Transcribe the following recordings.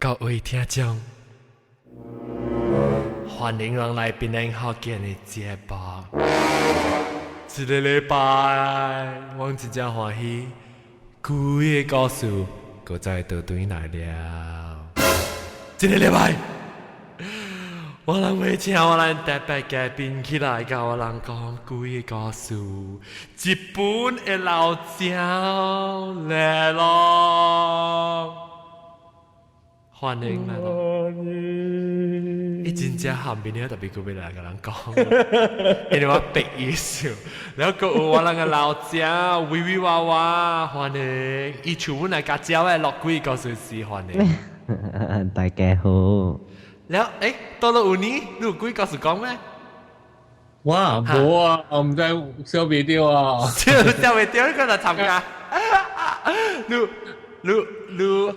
各位聽眾，歡迎人來檳城福建的節目。這个禮拜，我真正歡喜，鬼的故事閣再倒轉來了。這个禮拜，我人會請我咱特別嘉賓起來，共我人講鬼的故事。日本的老鳥來咯，歡迎來咯！伊真正含面了，特別閣欲來共人講，因為我逼伊笑，然後閣有我人个老鳥威威娃娃，歡迎，伊厝本來共鳥的錄鬼故事時歡迎。大家好。了，欸，到了有你，你有鬼故事講咩？哇，無啊，我毋知笑袂著啊。笑笑袂著，你閣來參加。你你你，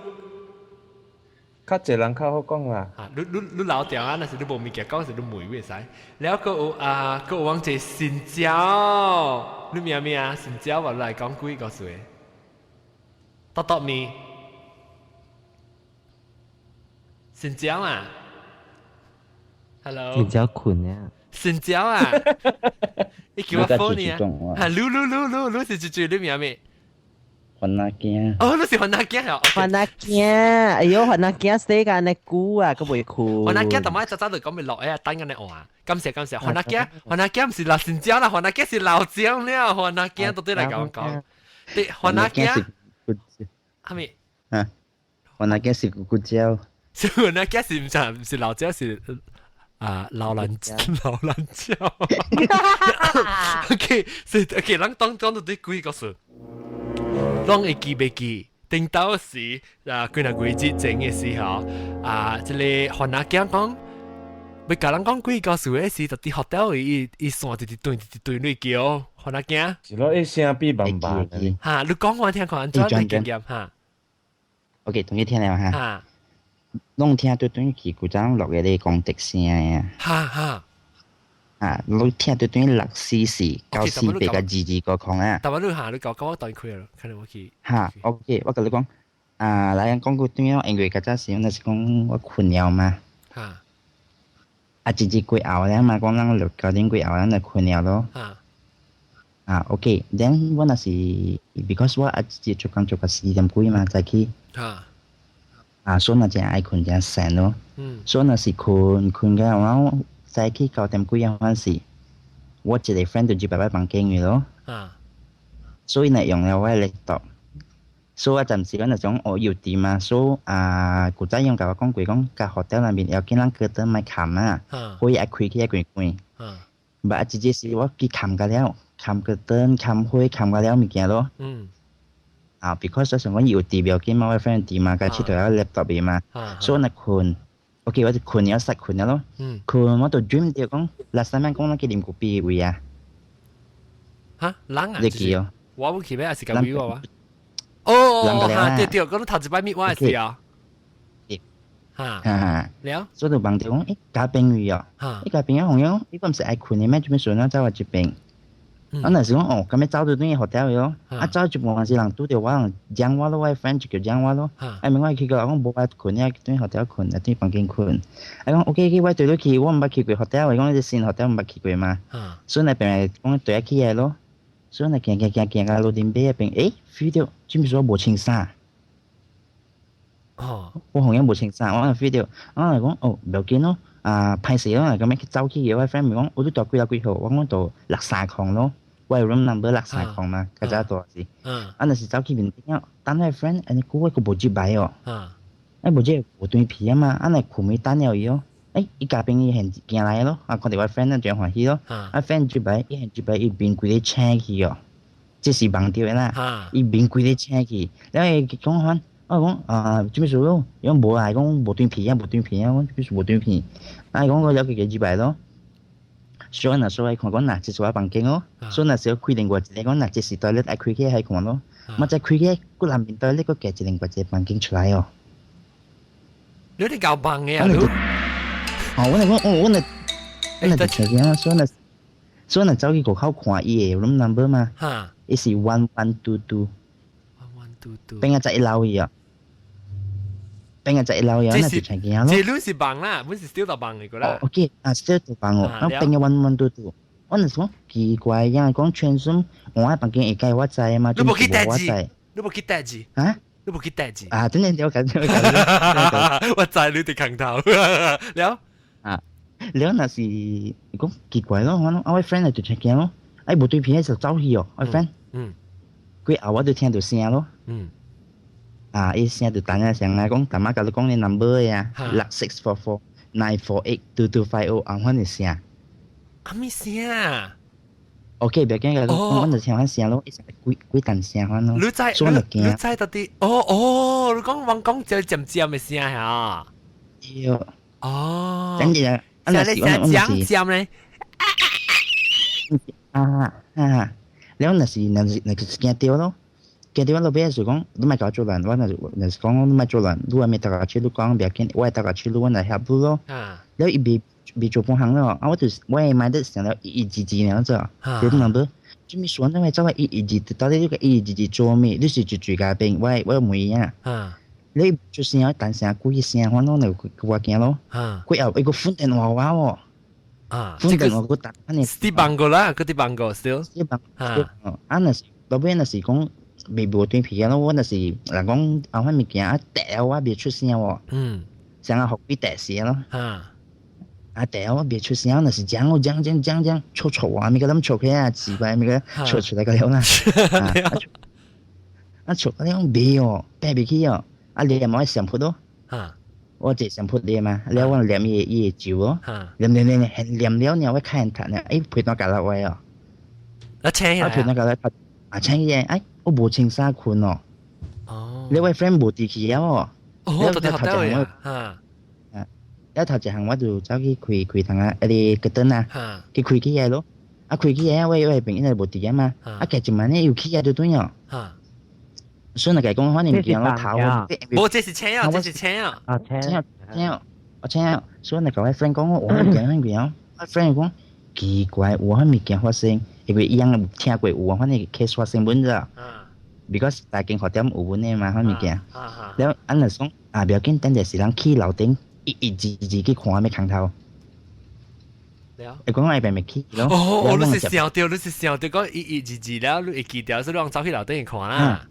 較濟人較好講啦。啊，你你你老掉啊！若是你無物件講，是你問會使。了，閣有啊，閣有往一個新椒，你名咩啊？新椒話來講鬼故事的。多多面，新椒啊！Hello，新椒睏啊！新椒啊！你叫我 phone 你啊？啊，嚕嚕嚕嚕嚕是住住你名咩？番仔囝。哦，你是番仔囝啊？番仔囝，哎喲，番仔囝死間的久啊，閣袂睏。番仔囝，逐擺早早就講欲落欸，等緊你換。感謝感謝，番仔囝，番仔囝毋是老新椒啦，番仔囝是老薑了，番仔囝到底來共我講。對，番仔囝。啥物？啊，番仔囝是骨椒。是番仔囝是毋是毋是老椒是？啊，老蘭老蘭椒。OK，是 OK，咱當講到對鬼故事，攏會記袂記？頂到時啊，幾若個月前的時候，啊，這个番仔囝講，欲共人講鬼故事的時，就佇 hotel 伊伊線直直斷直直斷落叫番仔囝。是咯，伊聲變慢慢。哈，你講我聽看，按怎你經驗哈？OK，終於聽了哈。哈。攏聽對轉去，古早錄的咧講笛聲啊。哈哈。啊，攏聽對轉644948222個空啊。但係你下你講講我斷開了，可能我去。哈，OK，我共你講，啊，來講過轉因為較早時那是講我睏了嘛。哈。啊，一日過後咧嘛，講咱六九點過後，咱就睏了咯。哈。啊，OK，then 我若是，because 我啊一日做工做到4點幾嘛，早起。哈。啊，所以若真愛睏真醒咯。所以若是睏睏個，我早起9點幾啊，陣時，我一個 friend 就入來我房間去咯。所以若用了我的 laptop，所以我暫時我若講哦有佇嘛，所以啊，古早用共我講過講，共 hotel 內面要緊咱閣轉莫冚啊，火愛開起來關關。捌一日是我去冚甲了，冚閣轉冚火冚甲了物件咯。啊，because 我想講有佇袂要緊嘛，我 friend 佇嘛，共佚佗喺 laptop 裡嘛，所以我若睏，OK，我就睏了，實睏了咯。睏我就 dream 著講，last time 講咱去啉咖啡位啊。哈，人啊？你記哦？我冇去咩？還是講我啊？哦，哈，對對，講頭一擺物我係是啊。哈。哈。了。所以就問著講，欸，交朋友哦，你交朋友同樣，你個毋是愛睏的咩？做咩事呢？走我這邊。我若是講哦，咁樣走到轉去 hotel 咯，啊走一半是人拄著我人講我咯，我 friend 就叫講我咯，啊明我去過講無愛睏，啊轉 hotel 睏，啊轉房間睏，啊講 OK OK，我對你去，我毋捌去過 hotel，講你新 hotel 毋捌去過嘛，所以那邊講對起來咯，所以那行行行行到路頂尾那邊，欸，feel 到，做咩事我無穿衫？哦，我好像無穿衫，我就 feel 到，我就講哦，無要緊咯。啊，歹勢咯，咁樣去走去嘅，我 friend 咪講，我都住幾樓幾號，我講住六三空咯，我 room number 六三空嘛，較早住是。啊，若是走去面頂，等我 friend，按呢久我閣無入來哦。啊，無這無斷皮啊嘛，啊，若睏咪等了伊咯。欸，伊家朋友現行來咯，啊，看著我 friend 真歡喜咯。啊，friend 入來，伊現入來，伊面規个青去哦，這是夢著的啦。伊面規个青去，了伊講番。我講啊，做咩事咯？伊講無啊，講無斷皮啊，無斷皮啊，我做咩事無斷皮？啊，伊講我了佢入來咯。所以若所以看講若這是我房間哦，所以若是開另外一個講若這是 toilet 愛開起來看咯。我再開起，閣內面 toilet 閣加一另外一個房間出來哦。你啲夠棒嘅啊！哦，我講哦，我若我若就聽見啊，所以若所以若走去外口看伊的 room number 嘛，伊是 1122。 1122。變啊在一樓去啊。變個在一樓有，那就聽見咯。這你是夢啦，本是 still 到夢嚟個啦。 OK，啊，still 到夢哦，我變個 one one two two，我那時講奇怪，因為講全身我喺房間會計我知嘛，你無去代誌，你無去代誌啊？你無去代誌啊？真係我緊張，緊我知你哋空頭了啊！了那是講奇怪咯，我我 friend 就聽見咯，哎無對片就走去哦，我 friend，過後我就聽到聲咯，啊，伊聲就等下聲來講，大媽共你講你 number 呀，6 644 948 2250，按款的聲。阿咩聲啊？OK，別驚個，我就聽番聲咯，幾幾陣聲款咯。你知你知到底？哦哦，你講我講這漸漸的聲嚇。對。哦。等陣啊，聲你聲漸漸咧。啊啊！了若是若是若是驚著咯。驚著我老尾就講，你莫共我做亂，我若是若是講你莫做亂，你還沒頭殼手，你講袂要緊，我會頭殼手，我來協助咯。了伊未未做半項了，啊，我就是我會買得想了一一二二爾做，room number，做咩選那個走去一一二，到底你個一一二二做咩？你是住住家邊，我我問啊。你出聲等聲幾聲，我攏就我驚咯。過後伊閣款電話我喎。款電話閣打，反正。啲辦過啦，嗰啲辦過 still。啲辦啊，若是老尾若是講未無對皮啊，我若是人講啊，款物件啊，第我袂出聲喎。想啊，予幾大聲咯。啊，第我袂出聲，若是講我講講講講，吵吵啊，物個諗吵起啊，奇怪，物個吵出來個了啦。啊，吵個了袂哦，爬袂起哦，啊，你又冇愛上撲咯。我坐上撲你嘛，了我念伊伊個咒咯，念念念念念了呢，我看讀呢，哎，被單夾落位哦。啊，請啊，被單夾落，啊，請伊，哎，我無穿衫裙哦。哦。你位 friend 無佇去啊哦。哦，到底學到呀？啊。一頭一項我就走去開開窗啊，一個燈啊，去開起來咯。啊，開起來，我我朋友無佇啊嘛。啊，隔一晚呢又起來就對哦。所以若講反正物件我頭。無，這是請啊，這是請啊。啊，請請請，我請。所以若共我 friend 講，我有物件物件，我 friend 講奇怪，有啥物件發生？因為伊樣有聽過有反正 case 發生本咋。because 大間學店有本的嘛，啥物件。了，按若講啊，不要緊，等陣是人去樓頂。一一字字去看咩空頭。會講下邊咪去咯。哦，你是想著，你是想著講一一字字了，你會記得，所以你走去樓頂去看啦。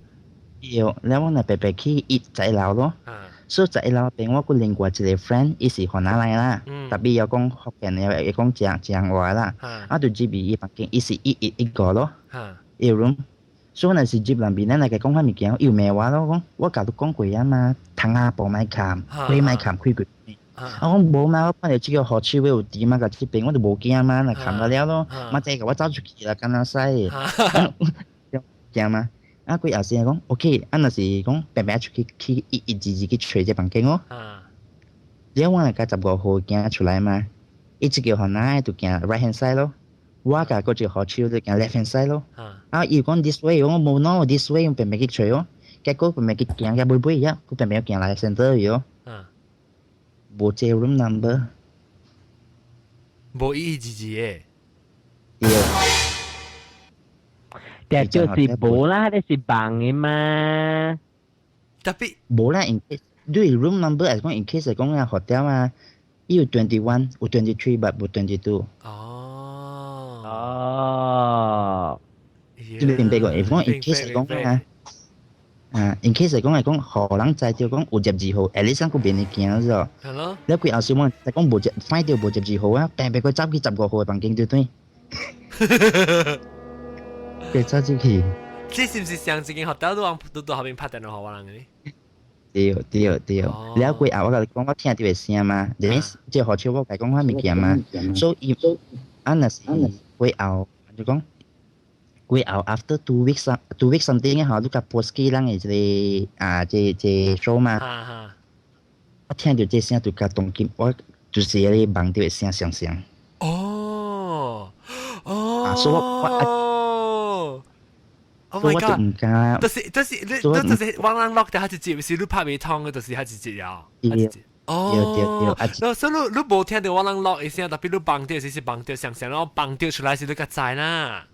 對，了我若白白去一十一樓咯。所以十一樓邊我閣另外一個 friend，伊是雲南來啦，特別又講福建，又又講漳漳話啦。啊，就入去伊房間，伊是一一一個咯。伊 room，所以若是入內邊，咱來講啥物件，伊有罵我咯，講我共你講過啊嘛，窗仔布莫冚，開莫冚，開開。啊，我無嘛，我看著這個好手有佇嘛，共這邊我就無驚嘛，若冚個了咯，嘛這個我走出去啦，敢若使驚嘛？啊，過後先講，OK，啊，若是講白白出去去一一字字去揣這房間哦。了我若共15號行出來嘛，伊這個番仔就行 right hand side 咯，我共閣一個好手就行 left hand side 咯。啊，伊講 this way，我無 no this way，用白白去揣哦，結果白白去行個尾尾啊，佢白白行來 center 去哦。無這 room number。無一一字字的。對。但就是無啦，你是夢的嘛。特別無啦，in case 你 room number 係講 in case 係講啊 hotel 啊，伊有 21，有 23，but 無 22。哦。哦。你明白個？講 in case 係講啊，啊，in case 係講係講，予人知著講有12號，at least 個邊會驚咗。係咯。你幾後時我就講無十，find 著無12號啊，白白佢走去15號的房間就對。佢走入去。這是毋是上一間學校都往都到後面拍電話予我人嘅？對對對，了過後我共你講，我聽著個聲嘛，這好笑我共講啥物件嘛，所以啊若是過後就講過後 after 2 weeks 2 weeks something 吼，你共 post 去咱的這個啊這這 show 嘛，我聽著這聲就較當今，我就是彼個夢著的聲相像。哦哦，啊，所以我我。 Oh 所 my 以我就 god！毋敢。就是就是你，你就是我人 lock 掉，一節是你拍袂通的，就是彼一節啊。對哦，對對對，啊，所以你你無聽著我人 lock 的聲，特別你夢著是是夢著，想想然後夢著出來是你較知啦。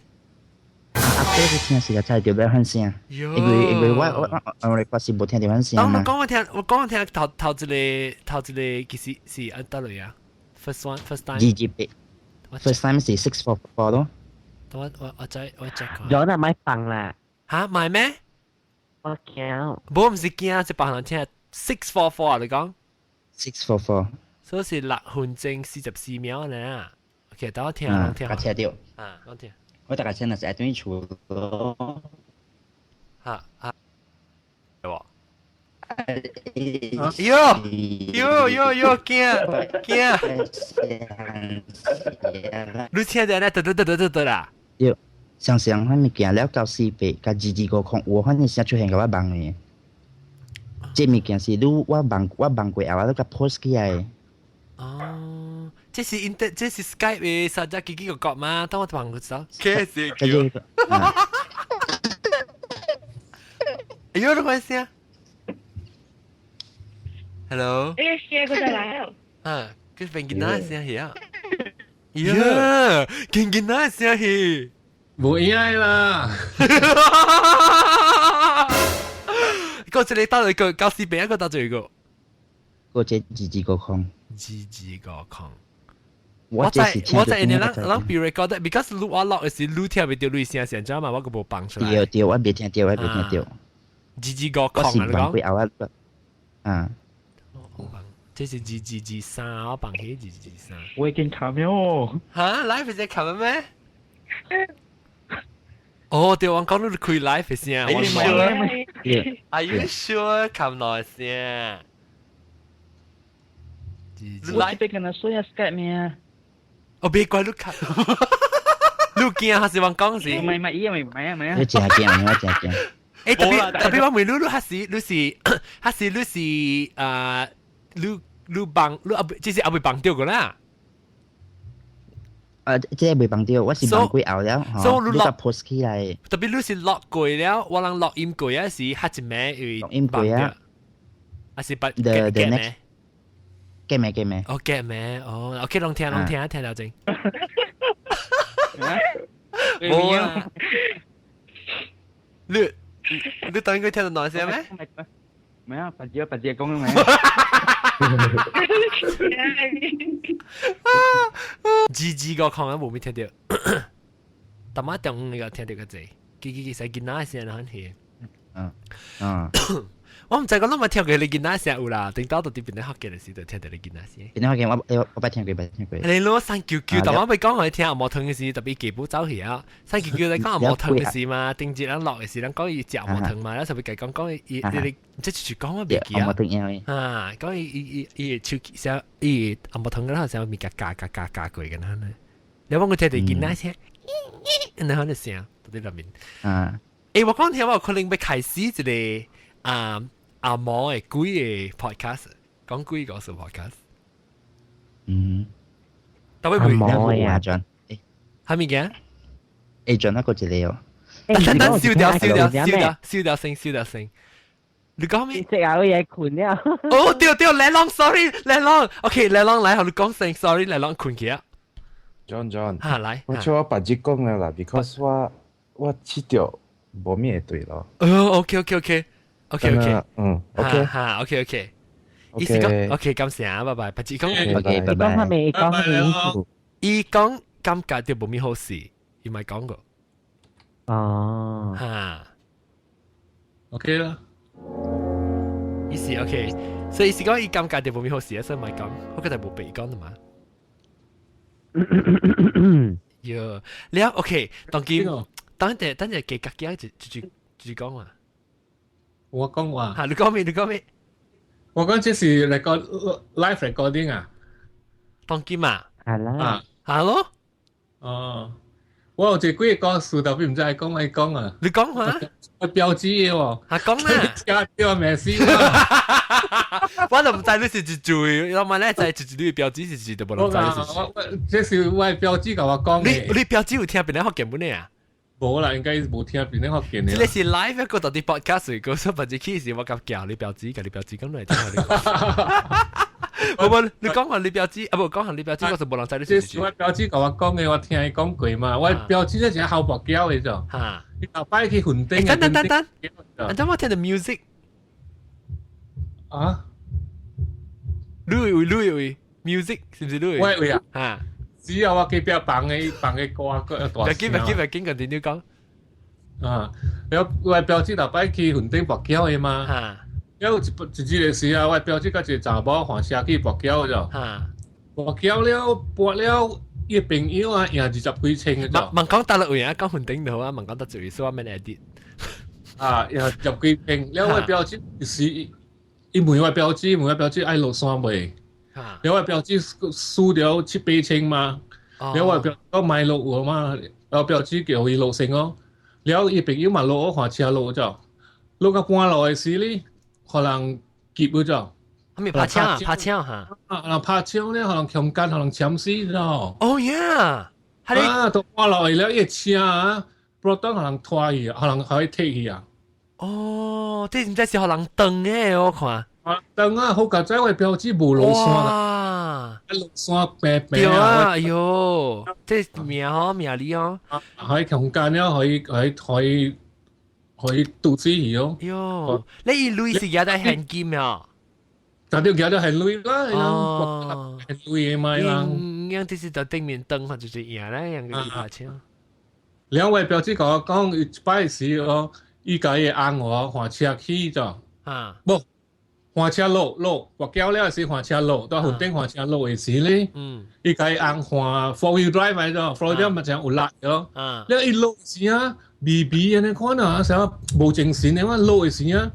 啊，這個聽是個真係掉兩聲，因為我是無聽到兩聲當我嘛。講我聽，我講我聽頭頭一個頭一個其實是按得嚟啊，first one first time。二二八，first time 是 644 咯。等我再看。有那買放啦。嚇買咩？我驚。無毋是驚，是別人聽 644 你講。 644。所以是6分鐘44秒呢。OK，等我聽，我聽。我聽到。啊，我聽。我大概聽的是愛轉厝咯。嚇嚇。係喎。喲喲喲喲，驚驚！你聽到呢？得得得得得得啦！喲，常常彼物件了到四八佮二二五空，有反正聲出現共我夢的。這物件是你我夢過後，我閣 post 起來。哦，這是 inter，這是 Skype 的實在幾幾個國嘛？當我問佢知道。這是叫。哎呦，你關聲。Hello。哎，聲過來了。啊，佢變囡仔聲去啊！呀，見囡仔聲去。無影啦。個一個打一個，九四八一個打一個。個這二二五空。二二五空。我我在你咱咱 be recorded，because 錄我錄的時，錄聽袂著你聲聲，知嘛？我個無放出來。對對，我未聽著，我未聽著。二二五空啊！你講。啊。這是2223，我放起2223。我已經冚了。嚇，live 是冚咩？哦，對，我講你開 live 先。 Are you sure? Are you sure？冚耐先。我這邊跟他說下 Skype 咩？哦，別怪你冚。你驚還是我講是？唔係唔係，伊唔係啊唔係啊。你真驚，我真驚。誒，特別特別我問你，你還是你是還是你是啊？你你幫你阿這是阿未幫到過啦？啊，這個未幫到，我是幫過後了，所以你落 post 起來。特別你是落過了，我人錄音過啊是較一暝錄音過啊，還是不 get get 咩？get 咩 get 咩？哦 get 咩？哦，OK，攏聽攏聽聽到正。冇啊！你你等佢聽到耐聲咩？咩啊？白姐白姐講咩？二二個空啊，無咪聽到，淡仔中午個聽到個濟，記記記使囡仔聲很氣。嗯嗯，我毋知講攏嘛聽過你囡仔聲有啦，頂到到佇邊咧學嘅時就聽到你囡仔聲。邊咧學嘅我捌聽過，捌聽過。你攞三九九，淡仔欲講予聽紅毛湯嘅時，特別基本走去啊。三九九你講紅毛湯嘅時嘛，頂一人落嘅時，人講伊食紅毛湯嘛，咱特別講講伊伊你這就是講我袂記啊。紅毛湯啊，講伊伊伊伊手聲伊紅毛湯嗰陣時物件加加加加過嘅呢。你講我聽到囡仔聲，然後就聲到佇內面。啊。誒，我講聽我可能欲開始一個啊阿毛的鬼的 podcast，講鬼故事 podcast。嗯。特別會阿毛啊。誒。係咪嘅？誒，轉那個一個哦。等等，燒掉燒掉燒掉燒掉聲燒掉聲。你講咩？食下嘢困了。哦，對對，來龍，sorry，來龍，OK，來龍來，予你講聲，sorry，來龍困去啊。 John John，哈來，我笑我別日講了啦，because 我試著無咩會對咯。哦，OK OK OK OK OK，嗯，OK，哈 OK OK，意思講 OK，感謝啊，拜拜，別日講，OK，拜拜。講下未？講下未？伊講感覺就無咩好事，伊咪講過。哦，哈，OK 啦。意思 OK，所以意思講伊感覺就無咩好事啊，所以咪講，我覺得無白講的嘛。喲，了 OK，當今等陣等陣給家己就就就講嘛。我講話。嚇，你講咩？你講咩？我講這是 record live recording 啊。當今啊。係啦。啊。係咯。哦。我有一幾個故事，特別毋知愛講愛講啊。你講下。我標誌的喎。啊，講啦。加掉名死我都毋知你是一句，我問咧知一句你標誌是是都無人知是。我這是我的標誌共我講的。你你標誌有聽邊咧福建本的啊？無啦，應該無聽邊咧福建的。這個是 live 一個到底 podcast，個所以別日去時我甲叫你標誌，共你標誌講來聽。無無，你講下你表姊，啊無講下你表姊，我就無人知你這是我表姊共我講的，我聽伊講過嘛。我表姊這是好跋筊的咋。嚇！伊後擺去雲頂。等等等等，等我聽到 music。啊？你位你位 music 是唔是你位？我位啊。嚇！只有我隔壁放的放的歌閣大聲。別緊別緊別緊，continue 講。啊！了我表姊後擺去雲頂跋筊的嘛。嚇！了有一一日時啊，我表姊佮一個查某換車去跋筊就。跋筊了，跋了，伊朋友啊贏20幾千個就。問講得啦，有影講雲頂就好啊，問講得最少我免 edit。啊，贏20幾千，了我表姊是伊問我表姊，問我表姊愛落山未？了我表姊輸著七八千嘛，了我表我買落有嘛，我表姊叫伊落先哦，了伊朋友嘛落換車落就，落到半路的時咧。予人劫咗就，係咪拍槍啊？拍槍嚇！啊，人拍槍咧，予人強姦，予人攕死咗。哦呀！啊，都半路去了，伊個車啊，不當予人拖去，予人予伊提去啊。哦，這毋知是予人斷的，我看。啊，斷啊！好佳哉，我表姊無落山啦。落山平平對啊！哎喲，這命吼命哩哦。予伊強姦了，予伊予伊予伊。可以堵死去哦。喲，你伊鐳是舉在現金啊？就對舉在現鐳啦，哦，現鐳的嘛，人。樣這是在頂面燈，或就是贏咧，樣個拍車。兩位表姊共我講，一擺時哦，伊共伊翁哦換車去就，啊，無換車落落，跋筊了時換車落，到雲頂換車落的時咧，伊共伊翁換 four wheel drive 來咗，four wheel drive 嘛真有力咯，啊，了伊落時啊。微微按呢款啊，啥無精神的，我落的時啊，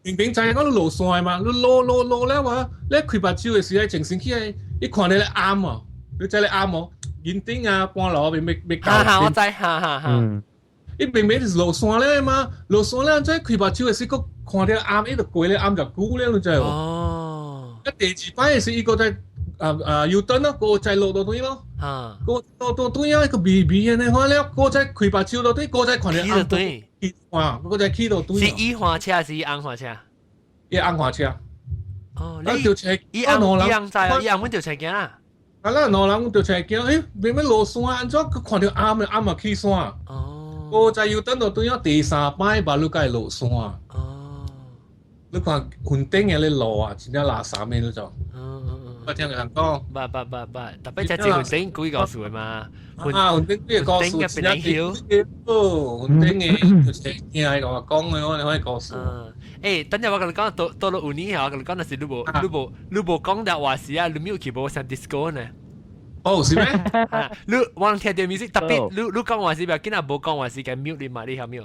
明明知影講你落山的嘛，你落落落了啊，你開目睭的時啊，精神起來，你看你咧暗哦，你知咧暗哦，雲頂啊，半路欲欲欲到。我知，哈哈哈。伊明明就是落山了嘛，落山了，再開目睭的時，閣看著暗，伊就過咧暗就久了，你知無？哦。啊，第二擺的時，伊閣再啊啊 U turn 咯，閣再落落轉咯。啊！閣落落轉啊，個微微按呢款了，閣再開目睭落轉，閣再看著暗。對。哇！閣再起落轉。是伊換車還是伊翁換車？伊翁換車。哦，你著車，伊翁伊翁知啊，伊翁阮著車囝啦。啊，咱兩人著車囝，欸，明明落山，按怎閣看著暗的暗啊起山？哦。閣再 U turn 落轉啊，第三擺嘛，你該落山。哦。你看雲頂的咧路啊，真正垃圾的那種。我聽人講，捌捌捌捌，特別這雲頂幾個數的嘛。啊，雲頂幾個故事，真正哦，雲頂的就是聽伊共我講的，我那故事。欸，等陣我共你講，到到了有年我共你講，若是你無你無你無講的話時啊，你沒有去無上 disco 呢？哦，是咩？你我聽著 music，特別你你講話時，不要緊啊，無講話時，共 mute 你嘛，你曉沒有？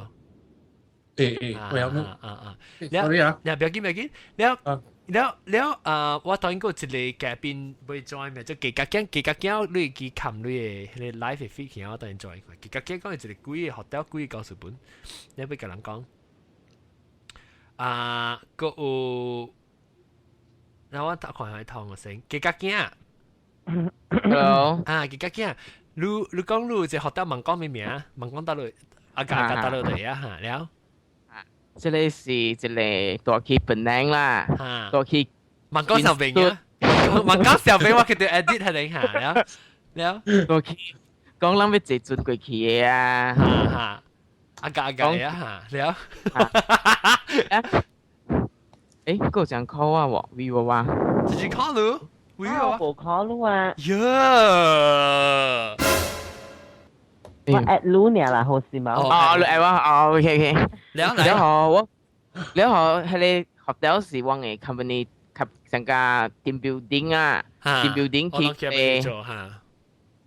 欸欸，我曉沒？啊啊，了了，不要緊不要緊，了。了了啊！我當然過一個嘉賓欲 join 咩？就加加囝加加囝，你會記冚你的彼個 live feed 起，我當然 join。加加囝講一個幾個學掉幾個故事本，你欲共人講啊？閣有，然後我睇看下通個先，加加囝。 Hello。啊，加加囝，你你講你有一個學掉問講咩名？問講到落啊，加加到落嚟啊嚇了。這個是一個大去檳城啦，大去問講小明啊，問講小明我叫做 edit 係你嚇了了，大去講咱欲坐船過去的啊，哈阿加阿加啊嚇了，欸，閣有人 call 我無？微我哇？直接 call 你？微我？無 call 你啊？呀！我 at 你爾啦，好是嘛？哦，你 at 我，哦，OK OK。了了後我，了後彼個學校是阮的 company 及上個 team building 啊，team building 去咧，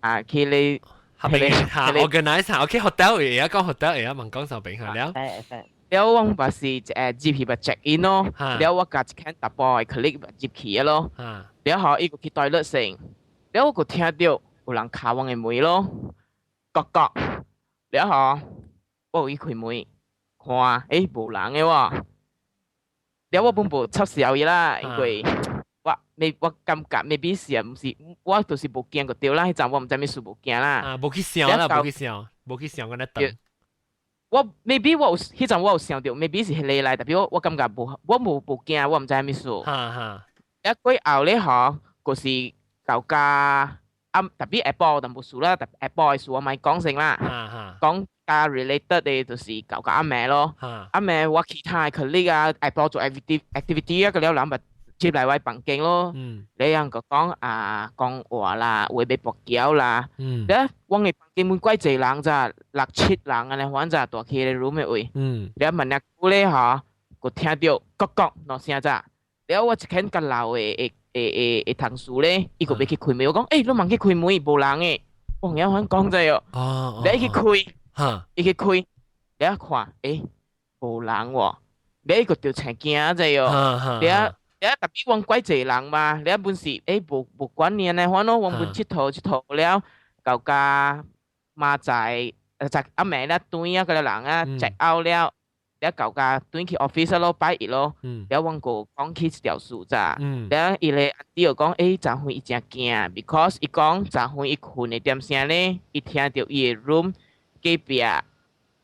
啊去咧，合併嚇 organize 下，OK hotel 會啊講 hotel 會啊問講手柄下了。了我嘛是入去嘛 check in 咯，了我共一間查埔的 colleague 入去的咯，了後伊閣去 toilet 先，了我閣聽著有人敲阮的門咯。角角，了後我有去開門，看，欸，無人的喎。了我本無插潲伊啦，因為我未我感覺 maybe 是毋是，我就是無驚就對啦。彼陣我毋知啥物事無驚啦。啊，無去想啦，無去想，無去想個那等。我 maybe 我有彼陣我有想著，maybe 是彼個來，但是我我感覺無，我無無驚，我毋知啥物事。哈哈。一過後咧嗬，就是舊家啊，特別下晡淡薄事啦，特別下晡的事我咪講先啦。講加 related 的就是舊家阿妹咯。阿妹我其他的 colleague 啊，下晡做 activity 啊，個了人咪接來我房間咯。你人就講啊講話啦，會被駁橋啦。咧我嘅房間門怪濟人咋，六七人按呢反正大起個 room 的位。你問下久咧嗬，就聽到咯咯兩聲咋。了我一間較老的同事咧，伊個欲去開門，我講，欸，你茫去開門，無人的，我有番講者哦。你去開，伊去開，你一看，欸，無人喎，你伊個就青驚者哦。你啊，你啊，特別阮怪濟人嘛，你啊本是欸無無管你按呢款咯，阮本𨑨迌𨑨迌了，到家媽仔，食暗暝咧轉啊，嗰個人啊，食後了。了舊家轉去 office 咯，拜一咯，了阮個講起這條事咋，了伊個阿弟就講，欸，昨昏伊誠驚，because 伊講昨昏伊睏的點聲咧，伊聽著伊的 room 隔壁人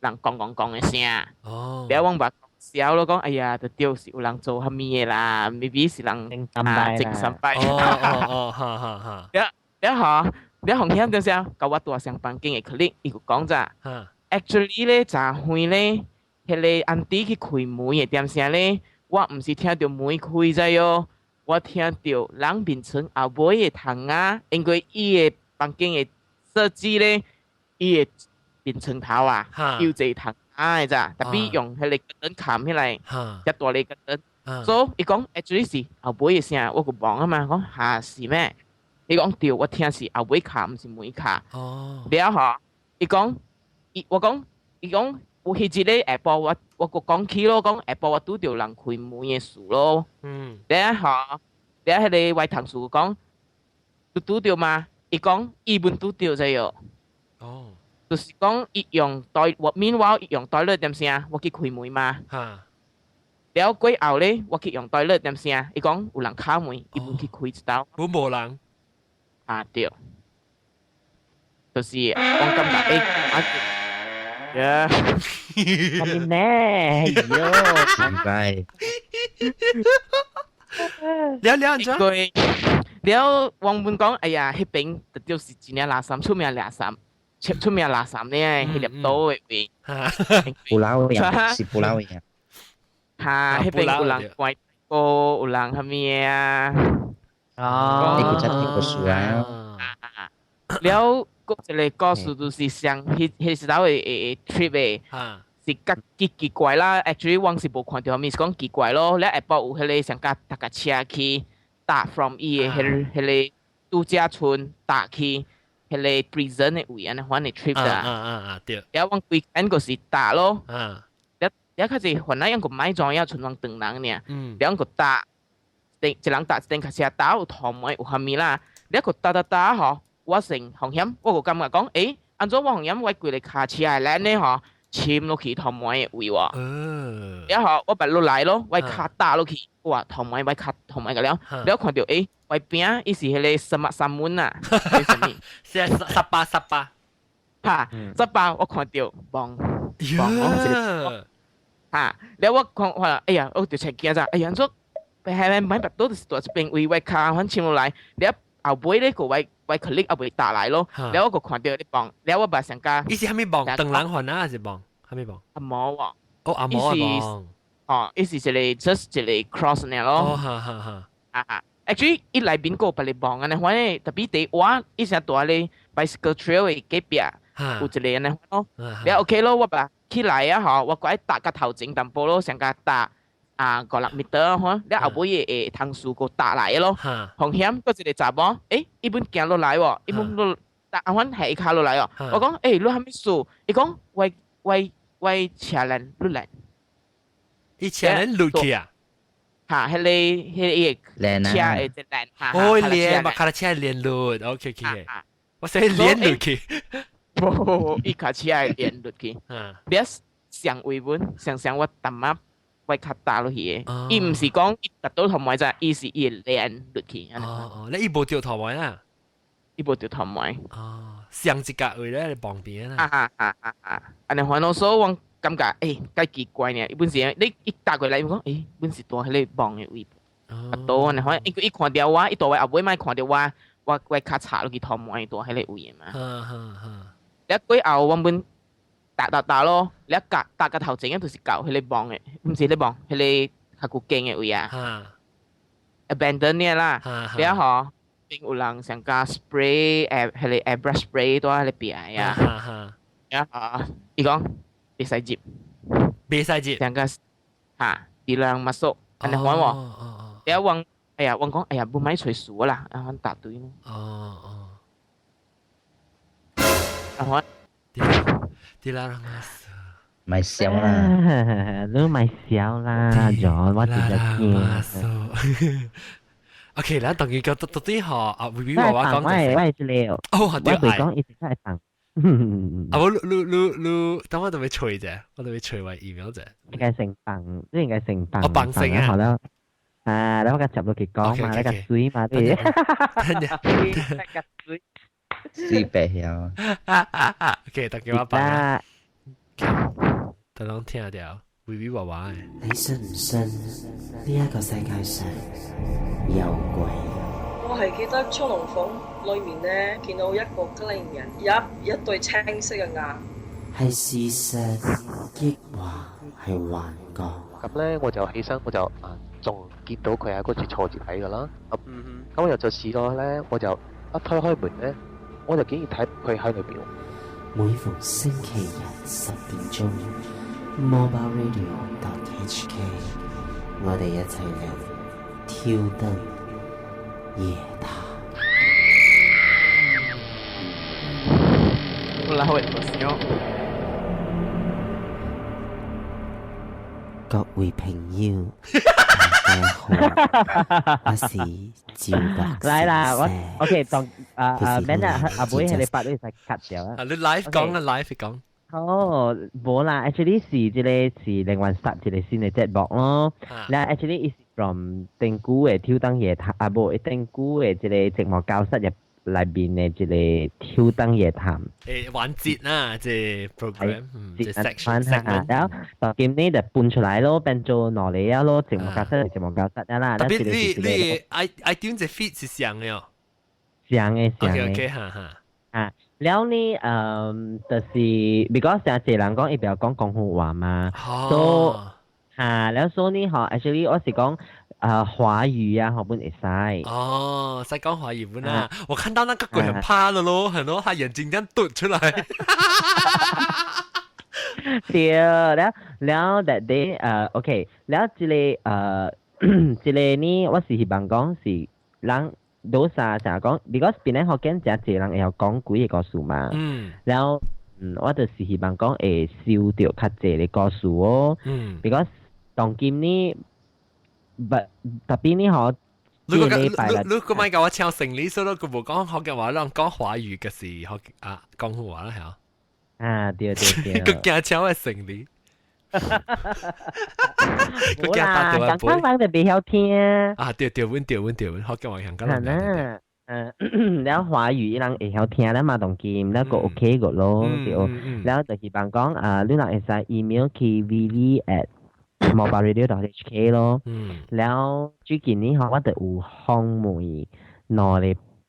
講講講的聲，了阮嘛笑咯，講哎呀，就對是有人做啥物的啦，maybe 是人啊整三擺，哦哦哦，哈哈哈，了了吼，了紅險點聲，佮我蹛上房間的 colleague 伊就講咋，actually 咧，昨昏咧。彼個 auntie 去開門的點聲咧，我毋是聽著門開者喲，我聽著人眠床後尾的窗仔，因為伊的房間的設計咧，伊的眠床頭啊，有一個窗仔的咋，特別用彼個燈冚起來，遮大个燈，所以伊講 actually 是後尾的聲，我閣望啊嘛，講哈是咩？伊講對，我聽是後尾敲，毋是門敲。了吼，伊講，伊我講，伊講。有彼一个下晡，我我閣講起咯，講下晡我拄著人開門的事咯。了吼，了彼個我同事講，你拄著嗎？伊講伊本拄著者喲。就是講伊用台，我 meanwhile 伊用 toilet 點聲，我去開門嘛。了過後咧，我去用 toilet 點聲，伊講有人敲門，伊本去開一道。本無人。啊對。就是我感覺欸啊。呀，係咪呢？哎呦，明白。了了安怎？對，了王本講，哎呀，彼邊就是真正垃圾，出名垃圾，出出名垃圾呢，彼粒島的位。布老嘅，是布老嘅。哈，彼邊有人關過，有人啥物啊？哦，你個真聽過書啊？了。閣一個故事就是上彼彼時頭的 trip 的，是較奇奇怪啦。Actually，我是無看著啥物，是講奇怪咯。了下晡有彼個上甲搭架車去搭 from 伊的彼個彼個度假村搭去彼個 prison 的位按呢款的 trip 啦。啊啊啊對。了阮規間閣是搭咯。了了較濟原來猶閣莫知影賰阮長人爾。了閣搭，一人搭一頂卡車搭有塗糜有啥物啦。了閣搭搭搭吼。我成風險，我就感覺講，欸，按怎我風險，我規個跤車的鏈咧吼，深落去塗糜的位喎。了後我捌落來咯，我跤踏落去，哇，塗糜我跤塗糜個了，了看著欸，我邊伊是彼個什麼三門啊？是啥物？是十八十八。哈，十八我看著望望我哈，了我看看，哎呀，我就才驚咋，哎呀，按怎？係咪買腹肚就是蹛這邊位，我跤反深落來，了後尾咧個我。我 colleague 後尾打來咯，了我閣看著你望，了我把上加。伊是啥物望？唐人還啊，還是望？啥物望？阿毛喎。哦，阿毛啊。哦，伊是一個 just 一個 cross 爾咯。哦，哈哈哈。啊，actually 伊內面閣有別個望按呢，反正特別佇我伊成蹛咧 bicycle trail 的隔壁，有一個按呢咯。了 OK 咯，我把起來啊吼，我閣愛踏較頭前淡薄咯，上加踏。啊，五六 meter 吼，了後尾的同事閣踏來咯，風險閣一個查某，欸，伊本行落來喎，伊本落，阿阮係伊跤落來哦，我講，欸，你啥物事？伊講，我我我車輪落來，伊車輪落去啊？哈，彼個彼個車的一輪，哦，連嘛，跤車連落，OK OK，我說連落去，無，伊跤車的連落去，了上位本，上上我淡仔。我較踏落去的，伊毋是講伊踏到塗糜咋，伊是伊會連落去。哦哦，你伊無著塗糜啊？伊無著塗糜。哦，上一格位咧旁邊啊。啊啊啊啊！按呢款咯，所以我感覺欸，較奇怪呢。伊本是你一搭過來，伊講欸，本是蹛彼個墓的位。多呢，可能伊看到我，伊大位後尾咪看到我，我跤插落去頭毛伊大彼个位嘛。你過後我們打打打咯，你一夾打個頭前就是到彼個網的，毋是彼個網，彼個較久間的位啊。abandon 呢啦，你嗬，邊有人上加 spray 彼個 airbrush spray 都喺裏邊啊。啊，伊講袂使入，袂使入，上個嚇，啲人嘛熟，按呢款喎。你我哎呀，我講哎呀，無買揣數啦，啊，我答對咯。啊，我啲啦啦嘛數，咪笑啦，你咪笑啦，John，我直接見。 OK，咱當佢叫到底嗬啊，微微話我講，我係我係這個，哦，對，我袂講一直在放。啊，我你你你，等我特別吹啫，我特別吹完 email 啫。應該成放，你應該成放。哦，放成啊。好啦，啊，你我甲接落去講嘛，你個水嘛，對。等陣，水。水白曉。 OK，大家我放啦。等攏聽到，微微娃娃的。你信唔信呢一個世界上有鬼？我係記得出龍房裏面呢，見到一個吉靈人，有一對青色嘅眼。係事實，抑或係幻覺？咁咧我就起身，我就啊仲見到佢喺嗰處坐住睇噶啦。咁咁我入咗廁所咧，我就一推開門咧，我就竟然睇佢喺裏邊。每逢星期日10點鐘，Mobile Radio HK，我哋一齊嚟挑燈夜談。好啦，我笑。各位朋友，大家好，我是趙博士。來啦，我 OK 當啊啊免啦，阿妹係你八你使 cut 掉啊。啊，你 live 講啦，live 講。哦，無啦，actually 是這個是另外殺一個新的節目咯。那 actually is from 頂古的挑燈夜談，啊無，頂古的這個節目教室入內面的這個挑燈夜談。環節啦，這 program，這 section segment。然後到今年就搬出來咯，變做挪嚟啊咯，節目教室節目教室啊啦。特別你你 iTunes 這 feed 是像的哦。像的像的。 OK OK，哈哈。啊。了呢，就是，because 成濟人講伊袂曉講廣府話嘛，所以嚇，了所以呢，嗬，actually 我是講啊華語啊，嗬本會使。哦，使講華語本啊！我看到那個鬼很怕的咯，很多他眼睛這樣凸出來。對，了了 that day，OK，了這個這個呢，我是希望講是人。多啥成日講，because 檳城福建誠濟人會曉講鬼的故事嘛。然後，我就是希望講會收著較濟的故事哦。Because 當今呢，不特別呢嗬，你個你你個咪教我唱成語，所以佢無講福建話，咱講華語嘅是福啊廣府話啦，係啊，對對對。佢驚唱我成語。冇啦，香港人就袂曉聽。啊，對對，阮對阮對阮，福建話香港人。係啦，了華語人會曉聽啦嘛，當今了個 OK 個咯，對。了就希望講啊，你若會使 email 去 vv@mobileradio.hk 咯。了最近呢，我就有訪問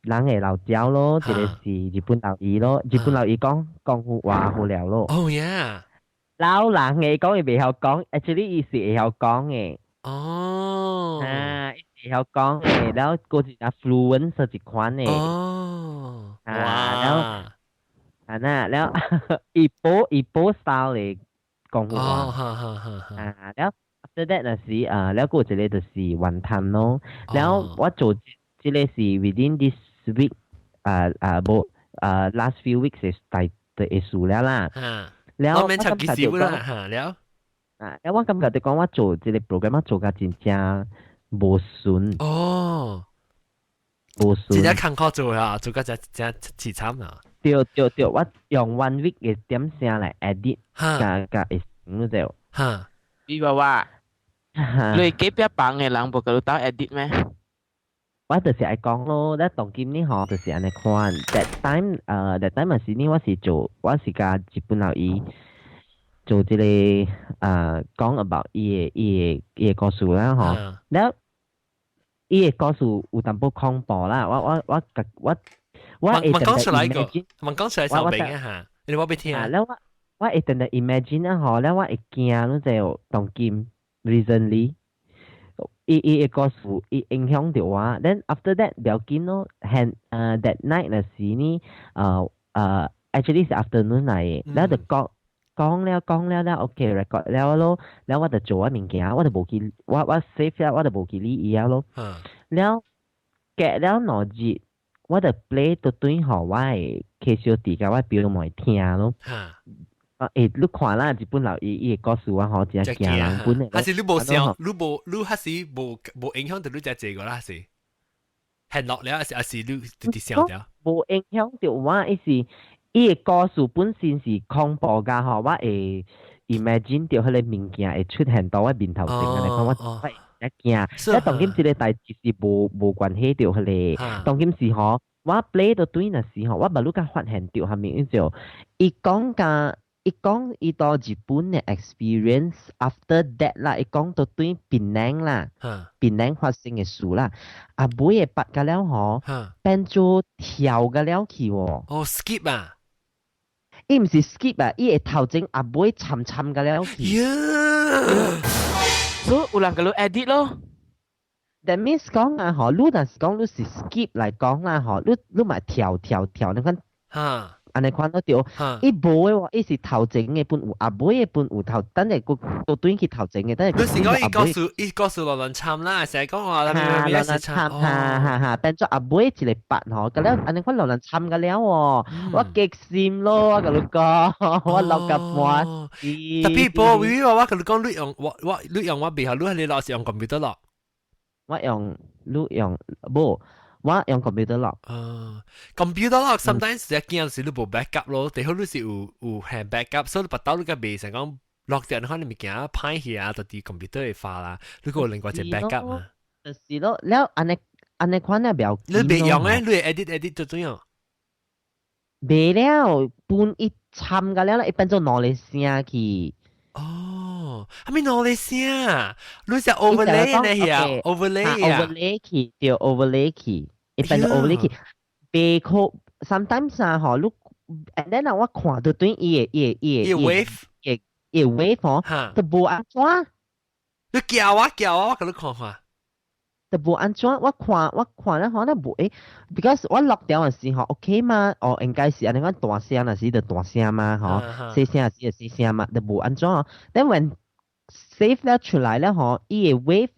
兩個人的老鳥咯，一個是日本老姨咯，日本老姨講廣府話好了咯。 Oh yeah！老人嘅講伊袂曉講，actually 伊是會曉講嘅。哦。啊，伊會曉講嘅，然後閣是啊 fluent 是一款嘅。啊，然後啊那，然後伊波 style 嘅廣府話。哦，哈哈哈哈。啊，然後 after that 就是啊，然後閣有一個就是雲吞咯。然後我做這個是 within this week，啊啊無啊 last few weeks 是大的事了啦。了，我免插幾時啦，嚇了。啊，我感覺就講我做這個 program 我做甲真正無順。無順。真正艱苦做啊，做甲真真凄慘啊。對對對，我用 one week 嘅點聲來 edit，加加會成就。你話話，你隔壁房嘅人無共你鬥 edit 咩？我就是愛講咯，咧當今呢嗬，就是按呢款。That time，that time 嘛是呢，我是做，我是共日本老伊做這個講 about 伊的伊的伊的故事啦嗬。了，伊個故事有淡薄恐怖啦，我我我我我會講出來個，問講出來手柄啊嚇，你話俾聽啊。了我我會定定 imagine 啊嗬，了我會驚，你就當今 recently，伊伊個故事伊影響到我，then after that 不要緊咯，係that night 那時呢，actually 是 afternoon 嚟嘅，了就講。講了講了了，OK record 了咯，了我就做我物件，我就無去，我我 save 了，我就無去理伊啊咯。了隔了2日，我就 play 到對予我的契小弟佮我表妹聽咯。啊，欸，你看啦，日本佬伊伊個故事我吼真驚人本的。還是你無想，你無你還是無無影響到你只這個啦，還是？係落了，還是還是你直直想掉？無影響到我，伊是。伊個故事本身是恐怖㗎吼，我會 imagine 到彼個物件會出現到我面頭前，按呢款我會驚。一當今這個代誌是無無關係到彼個，當今是吼，我 play 到對那時吼，我捌愈較發現到蝦米，就伊講甲伊講伊到日本的 experience after that 啦，伊講到對檳城啦，檳城發生的事啦，啊尾會捌甲了吼，變做跳甲了去喎。哦，skip 啊！伊毋是 skip 啊，伊會頭前阿尾參參個了去。所以有人共你 edit 咯。 That means 講啊，嗬，你若是講你是 skip 來講啦，嗬，你你嘛跳跳跳，你看，按呢款都對。伊無的話，伊是頭前的本有，阿尾的本有頭，等下閣倒轉去頭前的，等下。你是講伊告訴伊告訴亂亂參啦，成日講話哈亂亂參，哈哈哈，變做阿尾一個八吼，個了按呢款亂亂參個了喎，我激心咯，我共你講，我落個半死。特別波，微微我共你講，你用我我你用我袂曉，你係你老是用 computer 咯。我用你用無。我用 computer 咯。啊，computer 咯，sometimes 一驚時你無 backup 咯，最好你是有有係 backup，所以你拔刀你個袂成講落掉，可能物件歹去啊，就佇 computer 會發啦，你個另外一個 backup 嘛。就是咯，了按呢按呢款咧不要。你袂用咧，你 edit edit 就怎樣？袂了，本伊參個了啦，伊變做兩個聲去。哦，係咪兩個聲？你是 overlay 呢？係 overlay 啊？overlay 去，對 overlay 去，伊變做 overlay 去。袂可，sometimes 啊，吼，你，and then 啊，我看到對伊個伊個伊個 wave，伊伊 wave 吼，都無按怎。你叫我叫我，我共你看看。都無按怎，我看我看咧吼，那無誒，because 我落掉的時候 OK 嘛，哦，應該是按呢款大聲若是就大聲嘛，吼，細聲若是就細聲嘛，都無按怎。Then when save 了出來了吼，伊個 wave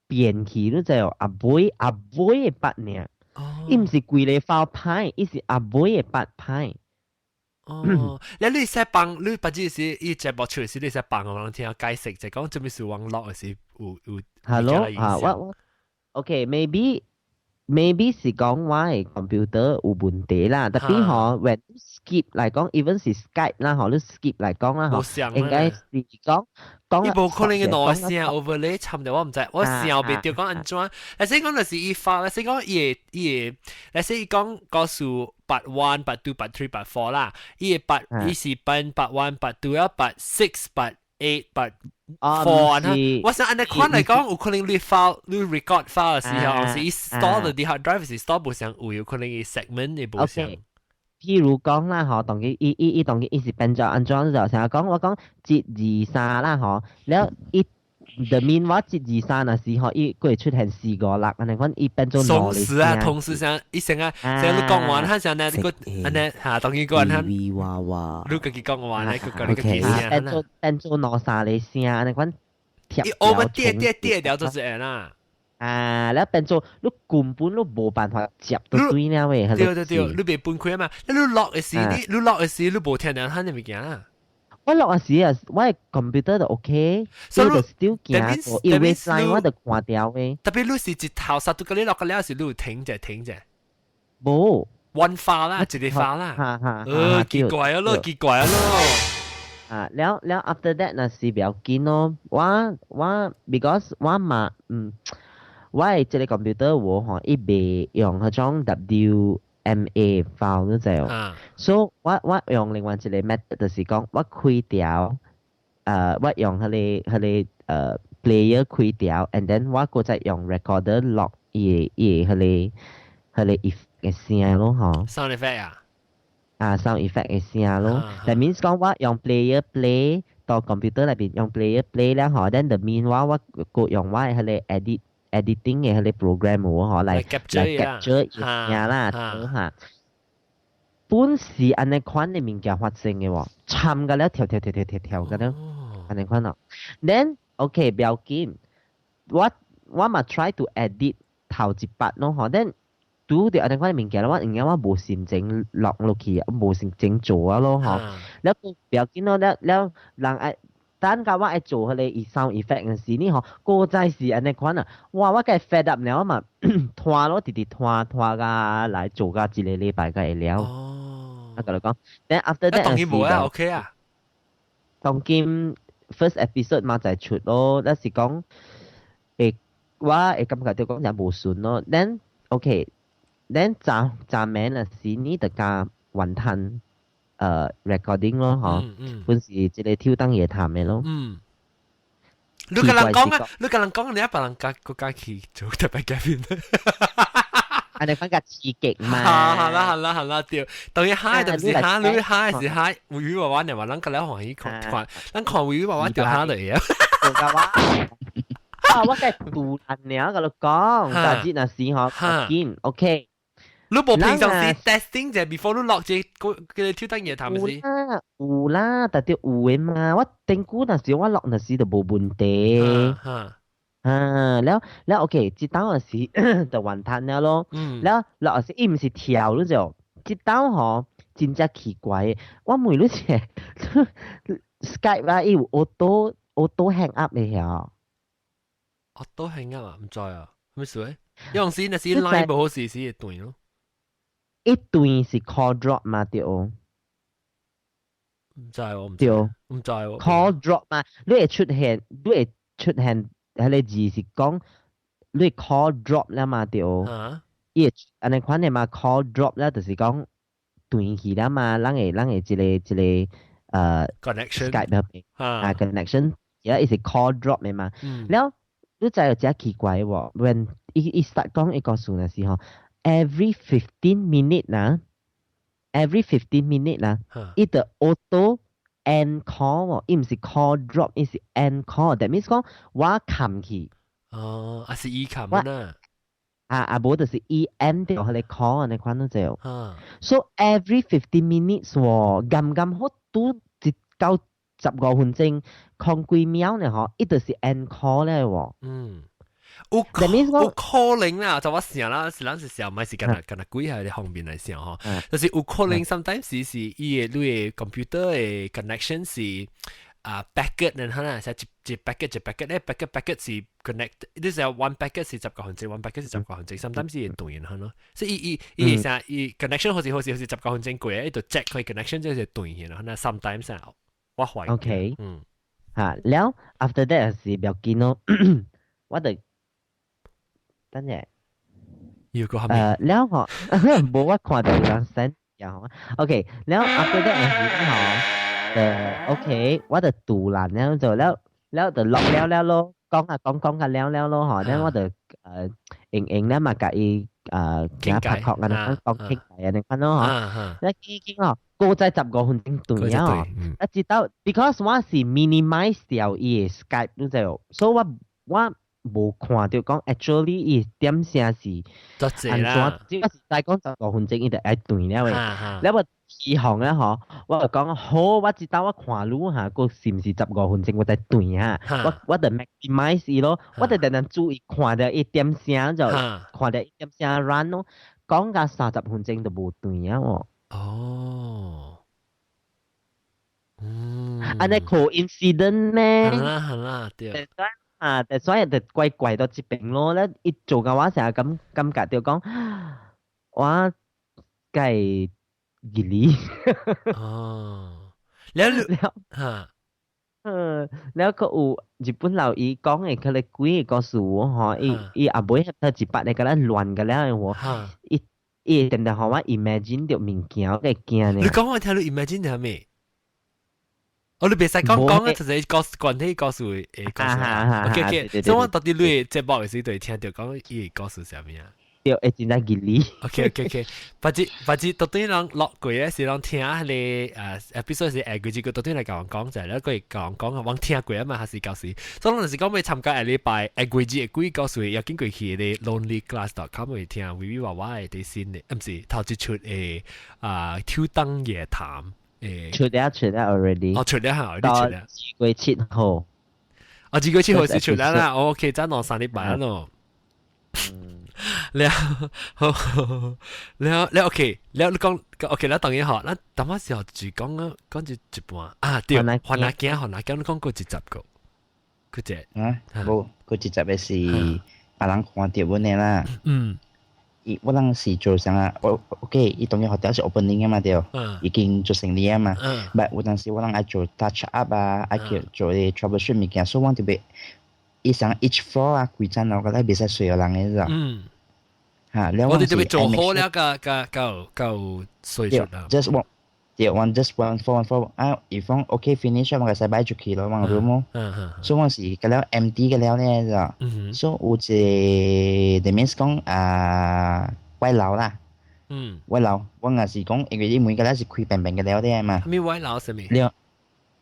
變去，你知無？阿尾阿尾的筆爾，伊毋是規個 file 歹，伊是阿尾的筆歹。哦，你你使幫你不只是伊節目出時，你使幫我人聽解釋，就講做咩事網絡是有有。 Hello 啊，我我。OK，maybe maybe 是講我的 computer 有問題啦，特別吼，when skip 來講，even 是 Skype 啦，吼，你 skip 來講啦，吼，應該是講講。伊無可能嘅兩聲 overlay 參掉，我毋知，我想袂著講按怎。例如講就是伊發，例如講伊會伊會，例如伊講告訴 part one、part two、part three、part four 啦，伊會 part 伊是分 part one、part two 啊，part six、part eight、part four 啊，我想按呢款來講，有可能你 file 你 record file 嘅時候，是伊 store 佇 hard drive 是 store 無相位，有可能伊 segment 會無相。譬如講啦，吼，當佢伊伊伊當佢伊是變做按怎就成日講我講一二三啦，吼，了伊 the mean 我一二三若時吼，伊會出現四五六，按呢款伊變做同時啊，同時上一聲啊，成你講完，他想呢，個按呢嚇，當佢講他，哇哇，你家己講完咧，佢講你家己聲。變做變做兩三個聲，按呢款貼。伊 over 跌跌跌掉就是按啦。啊，了變做你根本你無辦法接到對了喂。對對對，你袂分開嘛？你落的時，你你落的時，你無聽到他的物件啊。我落時啊，我的 computer 就 OK，所以就 still 行，因為 line 我就關掉嘅。特別你是一頭殺到個你落個了時，你有停者停者。無，one 發啦，一個發啦。哈哈。奇怪啊咯，奇怪啊咯。啊，了了 after that 若是不要緊咯，我我 because 我嘛嗯。我的這個 computer 我吼，伊袂用彼種 WMA file 你知無？所以我我用另外一個 method 就是講，我開掉，我用彼個彼個 player 開掉，and then 我閣再用 recorder 錄伊個伊個彼個彼個 effect 嘅聲咯，嗬。 Sound effect 啊？啊，sound effect 嘅聲咯。That means 講我用 player play 到 computer 內邊用 player play 了嗬，then the meanwhile 我閣用我嘅彼個 editing 嘅彼個 program 喎，嗬，來來 capture 伊聲啦，嚇。本是按呢款嘅物件發生嘅喎，參個了跳跳跳跳跳跳個了，按呢款咯。Then OK 不要緊，我嘛 try to edit 頭一筆咯，嗬。Then 拄著按呢款嘅物件，我因為我無心情落落去，無心情做啊咯，嗬。了不要緊咯，了了人愛等甲我愛做彼個 sound effect 嘅時，呢嗬，閣再是按呢款啊，哇！我該 fed up 了嘛，拖咯，直直拖拖甲來做甲一個禮拜才會了。我共你講，then after that 當然無啊，OK 啊。當今 first episode 嘛就出咯，但是講會我會感覺到講也無順咯。Then OK，then 昨昨暝若是你就加雲吞recording 咯，嗬，本是這個挑燈夜談嘅咯。嗯。你共人講啊，你共人講，你一別人加個加去做特別嘉賓。按呢款較刺激嘛。好啦好啦好啦，對，當然嗨就是嗨，你嗨是嗨，魚娃娃你話咱個了歡喜看看，咱看魚娃娃就嗨嚟啊。啊，我計杜蘭了，共你講，但係若是嗬，見 OK。你無平常時 testing 就 before 你落這個個挑燈夜談是？有啦，有啦，但係有嘅嘛。我頂久若時我落若時就無問題。啊，了了 OK，這當時就完蛋了咯。了落時伊毋是跳你就，這當吼真正奇怪。我問你者 Skype 啦，伊有 auto hang up 嘅曉。 Auto hang up 啊？毋知啊，咩事咧？有陣時若是 line 無好時時會斷咯。一斷是 call drop 嘛對。毋知我毋知。毋知喎。 Call drop 嘛，你會出現，你會出現。彼個字是講你 call drop 了嘛對。伊會按呢款的嘛 call drop 了，就是講斷去了嘛，咱會一個一個connection Skype 入邊啊 connection，而家伊是 call drop 的嘛。了你知有真奇怪喎，when 伊伊 start 講一個數的時候，every 15 minute 啦，every 15 minute 啦，伊就 auto end call 喎，伊毋是 call drop，伊是 end call。That means 講我冚去。哦，啊是伊冚啦。啊啊，無就是伊 end 掉彼個 call 按呢款咯就。So every 15 minutes 喎，啱啱好拄一到15分鐘，空幾秒呢嗬，伊就是 end call 咧喎。嗯。有有可能啦，就我想啦，是咱是想，唔係是干那干那鬼係方面來想嗬，就是有可能 sometimes 是伊个你个 computer 的 connection 是啊 packet 然後啦，是一一 packet 一 packet 咧，packet packet 是 connect，你是 one packet 是十個分鐘，one packet 是十個分鐘，sometimes 是會斷然咯，所以伊伊伊啥伊 connection 好似好似好似十個分鐘過，伊就 check 佢 connection 就是斷去啦，那 sometimes 啊，我懷疑。 OK，嚇，了 after that 是不要緊咯，我就等下。要個係咪？了嗬，無我看到有人 send 然後，OK，了 after that 是嗬，OK，我就杜蘭了就了了就落了了咯，講啊講講啊了了咯嗬，then 我就用用了嘛，共伊傾拍確啊，講傾偈啊，你看咯嗬，一傾傾哦，閣再15分鐘斷了，一直到 because 我是 minimize 掉伊的 Skype 你知無，所以我我無看到講 actually 伊點聲是安怎，我是知講十五分鐘伊就愛斷了嘅。了我起行咧嗬，我就講好，我知道我看你嚇，閣是毋是十五分鐘我再斷嚇，我就 maximize 伊咯，我就定定注意看到伊點聲就看到伊點聲 run 咯，講到30分鐘就無斷啊喎。哦。嗯。按呢 coincidence 咩？係啦係啦，對。啊，但所以就怪怪到這邊咯。咧一做嘅話，成日咁感覺到講，我計熱理。哦，了了嚇，嗯，了閣有日本老伊講的佢個幾個故事吼，伊伊後尾他一筆咧，甲咱亂個了喎，伊伊會定定予我 imagine 著物件，我會驚呢。你講我聽你 imagine 著啥物？哦，你別使講講啊，就是故關係故事嘅故事。OK OK，所以我到底你節目嘅時對聽到講伊個故事啥物啊？對，會真正吉利。 OK OK OK，或者或者到底人落過嘅是人聽迄個episode 是下幾個到底來共我講就係咧，佢講講我聽過啊嘛，還是舊時。所以我就是講欲參加下禮拜下幾節嘅鬼故事，也經過去個 lonelyglass.com 去聽微微娃娃嘅啲新嘅，毋是頭一出嘅啊挑燈夜談。出了出了 already。哦，出了嚇，你出了。 2月7號。哦，2月7號是出了啦。OK，爭兩三禮拜咯。了，好，了了 OK，了你講 OK，了當然好，咱淡仔時候就講啊，講一一半啊，對，番仔囝，番仔囝，你講過一集個，佢隻啊，無，佢一集嘅是別人看到阮的啦。伊我當時做啥啊？我 OK，伊當然學校是 opening 啊嘛對，已經做生理啊嘛。但有當時我人愛做 touch up 啊，愛去做啲 troubleshoot 物件，所以我特別伊上 each floor 啊，規層樓個咧袂使睡個人嘅咋。嚇，了我哋特別做好了，個個夠夠睡出啦。 Just one，對，one just one four one four 啊，伊講 OK finish，我個使擺出去咯，我 room 咯。所以我是個了 empty 個了咧咋。所以有一個，that means 講啊，外勞啦。外勞，我若是講，因為你每個咧是開平平個了啲嘛。咩外勞啥物？了，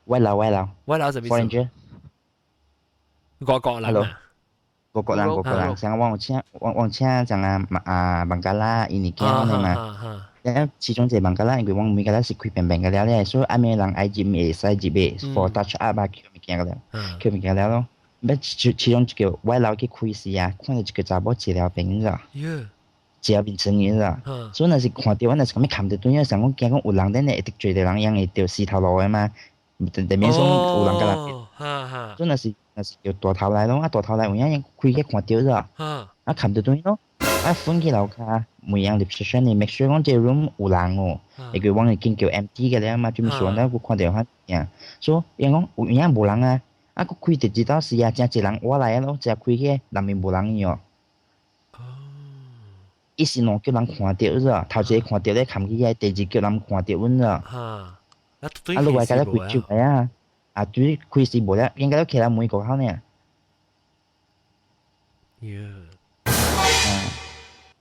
外勞外勞。外勞啥物？ Foreigner。外國人啊。外國人，外國人，像我有請，我我請像啊啊孟加拉、印尼囝的嘛。了其中一個孟加拉，因為我每個咧是開平平個了咧，所以暗暝人愛入會使入的，for touch up 啊，捡物件個了，捡物件了咯。欲其其中一個外勞去開時啊，看到一個查某坐了邊咋，坐面床嘅咋，所以若是看到我若是咁樣冚著對，想講驚講有人佇咧會得罪著人，樣會著死頭路的嘛，對面說有人佮人，所以若是若是叫大頭來咯，啊大頭來有影開去看到咋，啊冚著對咯。啊，分去樓跤，每樣 reception 你 make sure 講這 room 有人哦，因為我已經叫 empty 嘅了嘛，就咪說那我看到反正，所以伊講有影無人啊，啊，閣開第二道時啊，真濟人我來咯，才開去內面無人去哦。伊是兩叫人看到咋，頭一個看到咧冚起來，第二叫人看到阮咋。啊，啊，落來甲咧開出來啊，啊，對，開時無了，應該都起來門口口呢。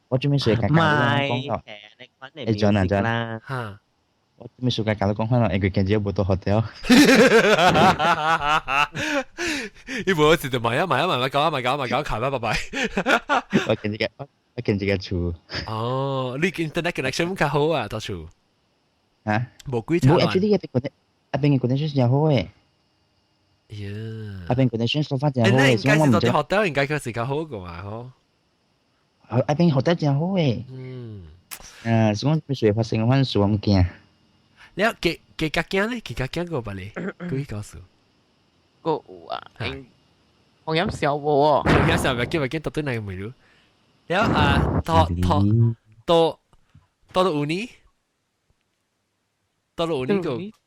我準備說甲講講，會轉啊轉啦。我準備說甲講講可能會見只無到 hotel。你無是就買啊買啊買啊搞啊買搞啊買搞，卡啦拜拜。我見這個，我見這個厝。哦，你 internet connection 較好啊，到厝。啊？無幾無，actually 嗰邊嗰邊嘅 connection 真好誒。呀。嗰邊 connection so far 真好誒，所以我唔知。學應該確實較好個嘛，嗬。嗰邊學得真好誒。啊，所以我發生反事我毋驚。你幾幾家驚咧？幾家驚過吧你？幾告訴？個有啊，我飲小無哦。飲小無，叫咪叫到對哪個梅魯？了啊，到到到到了有呢？到了有呢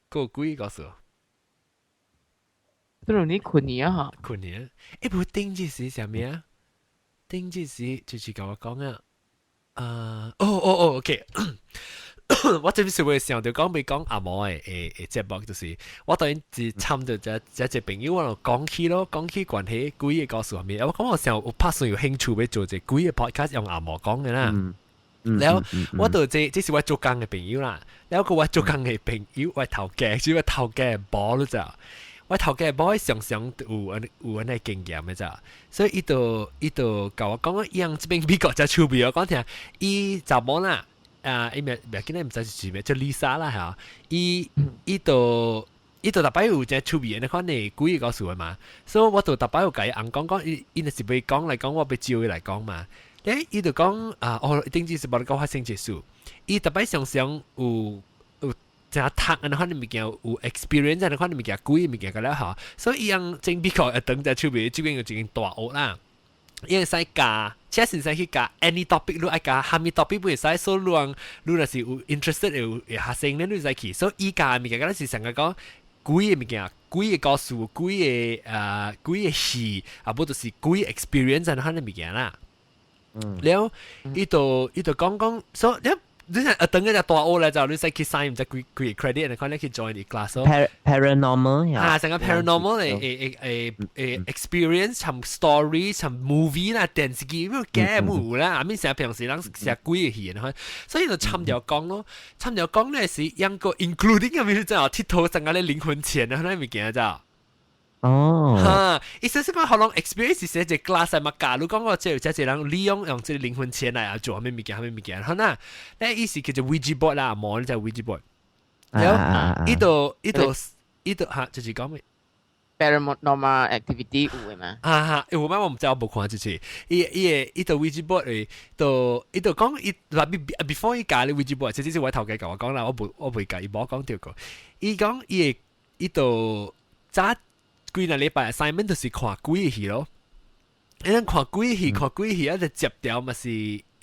個個幾告訴？到了你困年啊？困年？欸，無頂這是啥物啊？頂這時就是共我講啊，哦哦哦，OK。我這邊是會想到講未講阿毛的的的節目，就是我當然是參到這這一朋友，我就講起咯，講起關係鬼的故事面，我講我想有拍算有興趣欲做一個鬼的 podcast 用阿毛講的啦。然後我就這這是我做工的朋友啦，然後個我做工的朋友，我頭家，是我頭家某了咋。我頭家某常常有按有按呢經驗的咋，所以伊就伊就共我講，伊樣這邊美國真趣味哦，講聽伊查某啦。啊，伊名名今日毋知是咩，叫 Lisa 啦嚇。伊伊就伊就逐擺有隻趣味的款的鬼故事的嘛，所以我就逐擺有共伊翁講講，伊伊若是欲講來講，我欲招伊來講嘛。欸，伊就講啊，哦，頂次是無咧講發生一事，伊逐擺常常有有誠讀按呢款的物件，有 experience 按呢款的物件，鬼的物件個了吼，所以伊翁整美國會當在趣味，這邊有一間大屋啦。伊會使教，這是使去教 any topic，你愛教蝦米 topic 會使，所以你你若是有 interested 有會學生咧，你會使去。所以伊教的物件，敢若是上個講鬼的物件，鬼的故事，鬼的鬼的戲，啊，無就是鬼 experience 按呢款的物件啦。了，伊就伊就講講，所以了你睇啊，等一隻大學咧就你使去 sign 唔知幾幾 credit，你可能去 join 啲 class 咯。 Paranormal 啊，成個 paranormal 嚟誒誒誒 experience，尋 story，尋 movie 啦，電視機咩 game 啦，阿面成日平時人成鬼嘅戲，所以就參條講咯，參條講咧是一個 including 嘅咩真係鐵頭成個咧靈魂錢啊，那物件咋。哦，哈，意思是講可能 experience 是一個 class 嘛，假如講我這有這人利用用這個靈魂錢來啊做咩物件，咩物件，好啦，那意思叫做 Ouija board 啦，冇就 Ouija board。然後伊度伊度伊度哈，就是講咩？Paranormal activity 有嘅嘛？啊哈，有咩我唔知，我冇看就是伊伊個伊度 Ouija board 誒，就伊就講伊 before 伊教你 Ouija board，這只是我頭家共我講啦，我無我未教伊冇講到過。伊講伊會伊就早幾若禮拜 assignment 就是看鬼戲咯，伊咱看鬼戲，看鬼戲啊，就接掉嘛是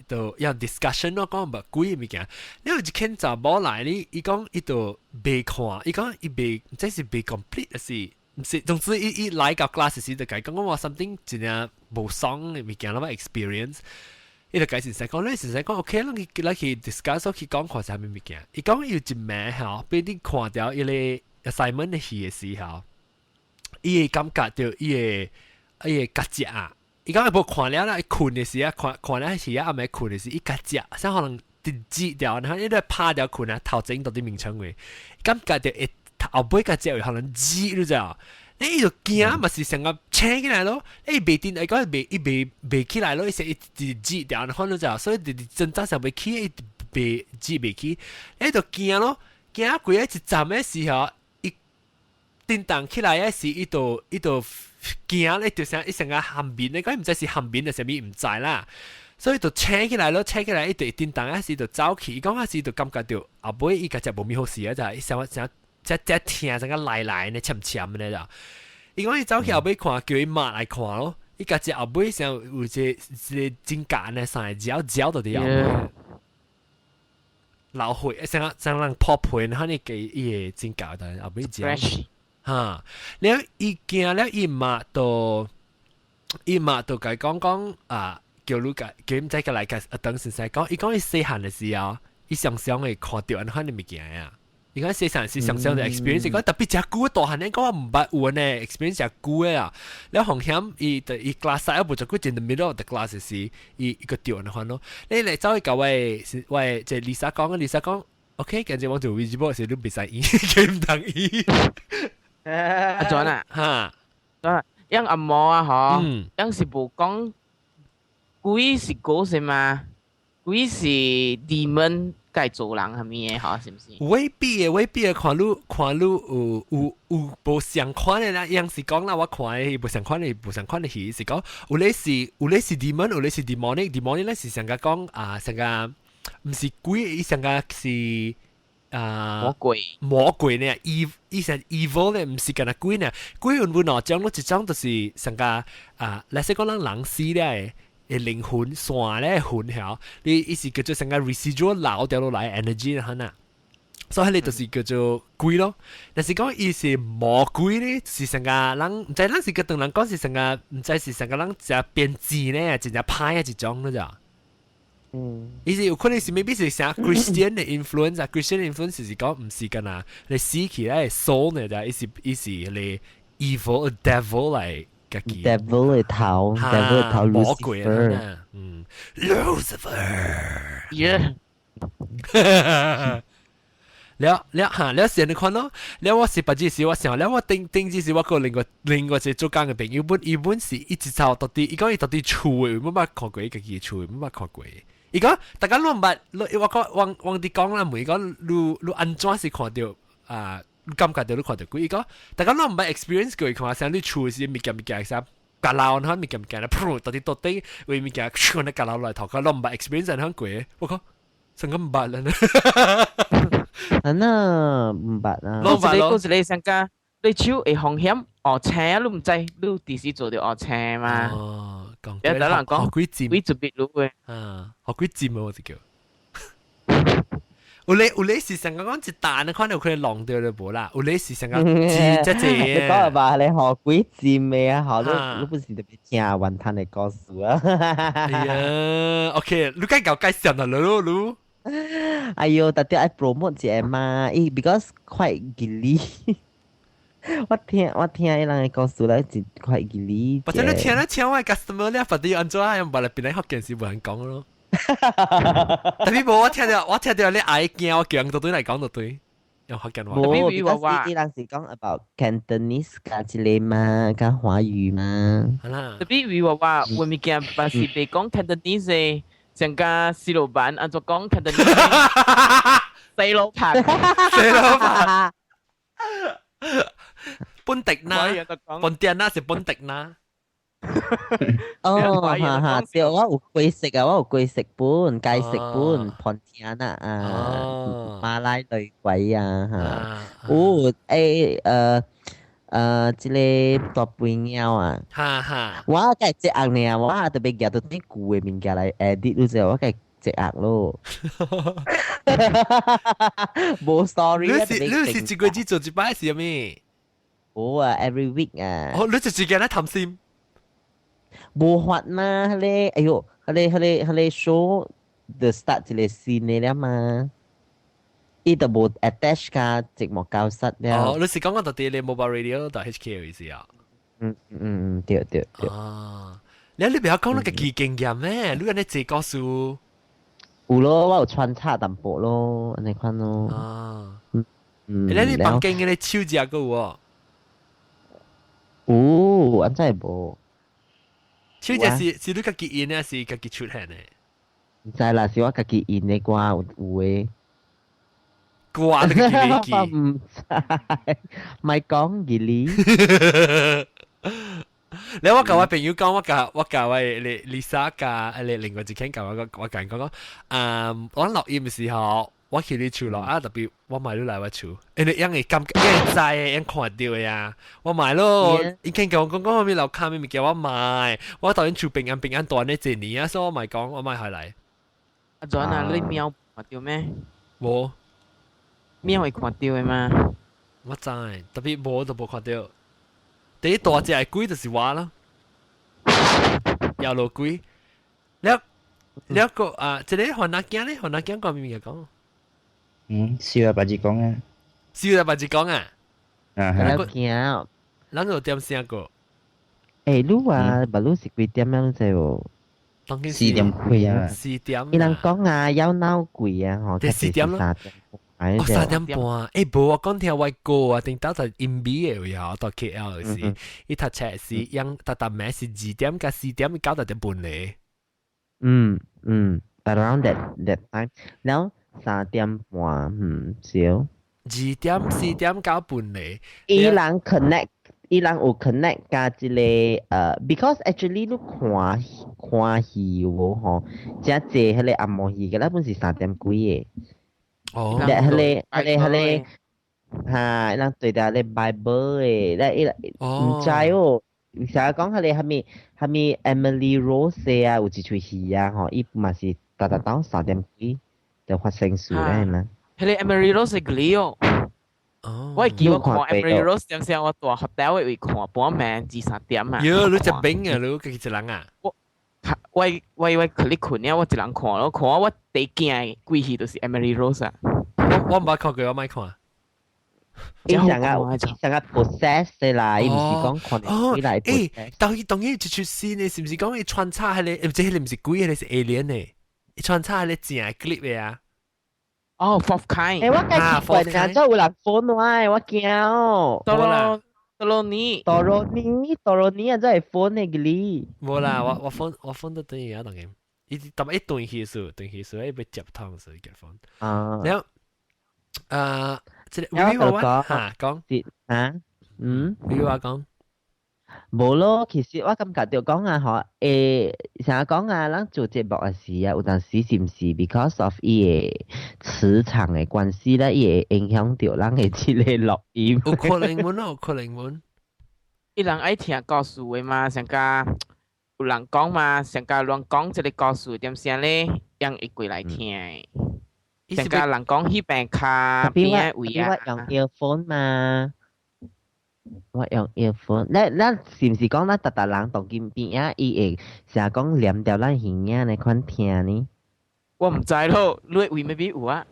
就要 discussion 咯，講無鬼物件。你有一間查某來呢，伊講伊就未看，伊講伊未，這是未 complete，是毋是？總之，伊伊來到 class 時就講講話 something 真正無爽的物件，啦嘛 experience。伊就解釋實講，你實在講 OK，咱去咱去 discuss 去講看啥物物件。伊講有一暝吼，俾你看掉伊個 assignment 的戲的時候，伊會感覺到伊會伊會結食啊！伊講伊無看了啦，伊睏的時啊，看看了時啊，暗暝睏的時，伊結食，啥可能直擠掉，然後伊咧拍掉睏啊，頭前到佇眠床位，感覺到會後尾結食會可能擠，你知影？你伊就驚嘛是成個醒起來咯，伊袂定，伊講袂伊袂袂起來咯，伊是一直擠掉，然後你知影？所以直直掙扎上袂起，伊袂擠袂起，伊就驚咯，驚規個一站的時候。叮當起來的時，伊就伊就驚咧，就成伊成個含面咧，講毋知是含面定啥物，毋知啦。所以就醒起來咯，醒起來伊就叮當嗰時就走去，伊講嗰時就感覺到後尾伊家只無物好事啊，就係伊想想只只聽成個來來呢，沉沉呢就。伊講伊走去後尾看，叫伊媽來看咯。伊家只後尾想有一個一個真假呢，三個嚼嚼到佇後尾。老血，成個成人破皮，然後你給伊個真假，但後尾嚼。哈，了伊驚了，伊媽就伊媽就共講講啊，叫你共叫伊再過來共阿等先生講，伊講伊細漢的時候，伊常常會看到按款的物件啊。伊講細漢是常常的 experience，講特別誠久大漢咧，講我毋捌有呢 experience 誠久的啊。了風險伊就伊 class 啊，無就久 in the middle of the class 時，伊伊個著按款咯。你來走去共我的我的這 Lisa 講，Lisa 講，OK，今日我做 Ouija board 時，你袂使演，佢毋通演。阿 John 啊，哈，啊，樣阿毛啊，嗬，樣是無講鬼是 ghost 嘛，鬼是 demon 該做人係咪嘅，嗬，是毋是？未必嘅，未必嘅，看你看你有有有無相款的啦，樣是講啦，我看的無相款的，無相款的戲是講，有咧是有咧是 demon，有咧是 demonic，demonic 咧是上個講啊，上個毋是鬼，伊上個是。啊，魔鬼，魔鬼呢？evil 伊是 evil 呢，毋是干焦鬼呢。鬼有分兩種咯，一種就是上個啊，來說講咱人死咧的靈魂散咧魂曉，你伊是叫做上個 residual 留掉落來 energy 哈呐。所以彼個就是叫做鬼咯。但是講伊是魔鬼咧，是上個人毋知咱是個當人講是上個毋知是上個人誠變賤咧，真正歹啊一種咯咋。伊是有可能是 maybe 是啥 Christian 的 influence 啊，Christian influence 是講毋是干焦，你死去咧 soul 呢，就伊是伊是你 evil devil 來家己。 devil 的頭，devil 的頭魔鬼啊，嗯，Lucifer。 Yeah。了了哈，了先你看咯，了我是別只時我想，了我頂頂只時我個另外另外一個做工嘅朋友本伊本是一直走到底，伊講伊到底厝的，冇捌看過伊家己厝，冇捌看過。伊講大家攏毋捌，我講往往佇講啦，問伊講你你按怎是看著啊？你感覺到你看著鬼？伊講大家攏毋捌 experience 過，看啥你厝是物件物件啥，閣樓然後物件物件咧，噗到底到底為物件，咻那閣樓來頭，佢攏毋捌 experience 按過，我講成個毋捌啦。啊那毋捌啊。攏捌咯。一個上加你手會風險學青，你毋知你佇時做著學青嘛？哦，講有等人講學鬼尖，鬼做別路嘅。啊，學鬼尖啊！我就叫。有咧有咧是成個講一彈，你看到佢弄掉就無啦。有咧是成個字這這。你講吧，你學鬼尖嘅啊？學你你不是特別聽雲吞的故事啊？哎呀，OK，你該搞介紹啦，嚕嚕。哎喲，特別愛 promote 一下嘛，伊 because quite 吉利。我聽伊人嘅故事咧，真 quite 吉利。或者你聽咧聽我 customer 咧，發啲按怎樣，捌來邊來福建是無人講咯。特別無我聽到你愛驚，我叫人都對來講就對，用福建話。無，because 伊人是講 about Cantonese 加一個嘛，加華語嘛。係啦。特別為我話，我物件不是被講 Cantonese 的，上加細路板按怎講 Cantonese？細路拍，細路拍。本地啦，本地啦是本地啦。哦，哈哈，對，我有解釋啊，我有解釋本，解釋本，盤聽啊，啊，馬來女鬼啊，嚇，有這個大肥貓啊，哈哈，我計這壓呢，我特別夾到啲舊的物件來 edit，你知我計這壓咯。無 sorry 你是你是一個月做一擺是咩？無啊，every week 啊。哦，你就自己來談心。無法嘛，彼個哎喲，彼個 show the start 一個新的了嘛，伊就無 attach 甲節目教室了。哦，你是講講到啲你 mobile radio 到 HK 嘅意思啊？嗯嗯嗯，對對對。啊，你不要講那個記經驗咩？你按呢這故事。有咯，我有穿插淡薄咯，按呢款咯。啊，嗯嗯。你房間嘅手只個有哦？有，按怎會無？手只是你家己印的，是家己出現的？毋知啦，是我家己印的歌有有的。歌你家己記？毋知，莫講義理。你我共我朋友講，我共我 Lisa 加你另外一間共我我共講講，我錄音的時候，我去你厝咯，啊特別我買你來我厝，因為因會感覺，因會知的，因看到的啊，我買咯，伊見共我講講啥物樓跤物件我買，我當然厝平安平安蹛呢一年啊，所以我咪講我買回來。阿轉啊，你貓看到咩？無。貓會看到的嗎？我知，特別無就無看到。第一大隻的鬼就是我啦，搖路鬼。了了個啊，這個番仔囝咧，番仔囝講咩物講？嗯，燒啊，白字講啊。燒啊，白字講啊。啊哈。驚。咱有點聲過。欸，你話白你是幾點啊？你知無？四點幾啊。四點。伊人講啊，有鬧鬼啊，吼。四點咯。哦，3點半。欸，無我講聽我哥啊，頂到就 MBA 的位啊，到 KL 時，伊讀冊時，樣逐逐暝是2點甲四點，9點半咧。嗯嗯，around that time，然後3點半，嗯，少。2點4點9半咧。伊人 connect，伊人有 connect 加一個because actually 你看看戲無吼，真濟彼個紅毛戲嘅，那本是三點幾的。哦。彼彼個彼個，哈，人對著咧 Bible 的，咧伊毋知哦。成日講彼個蝦米蝦米 Emily Rose 啊，有一齣戲啊，吼，伊嘛是逐逐當三點幾就發生事咧嘛。彼個 Emily Rose 係幾哦？哦，我會記我看 Emily Rose 點聲，我蹛 hotel 的位看半暝二三點啊。喲，你食餅啊？你家己一人啊？我我我去咧睏了，我一人看咯，看我第驚的鬼戲就是 Emily Rose 啊。我毋捌看過，我莫看。伊上個上個 possess 的啦，伊毋是講看到鬼來欸，當伊當伊一出戲呢，是毋是講伊穿插彼個？這彼個毋是鬼，彼個是 alien 呢？伊穿插彼個正 clip 的啊。哦，Fourth Kind。欸，我計奇怪，哪做有人 phone 我，我驚哦。多羅多羅尼，多羅尼，多羅尼啊，真係 phone 的個哩。無啦，我 phone 我 phone 都等於啊，當然，伊特別一斷去時，斷去時，伊欲接通時結 phone。啊。然後，這個你話嚇講，啊，嗯，你話講。無咯，其實我感覺著講啊，吼，欸，成日講啊，咱做節目的時啊，有當時是毋是 because of 伊的磁場的關係咧，伊會影響著咱的這個錄音。有可能阮有可能阮。伊人愛聽故事的嘛，上加有人講嘛，上加亂講這個故事點聲咧，人會過來聽。上加人講彼邊跤邊位啊。我用 earphone 嘛。我用 earphone，咱咱是毋是講咱逐逐人當今邊仔，伊會成日講黏著咱耳仔呢款聽呢？我毋知咯，你為咩有啊？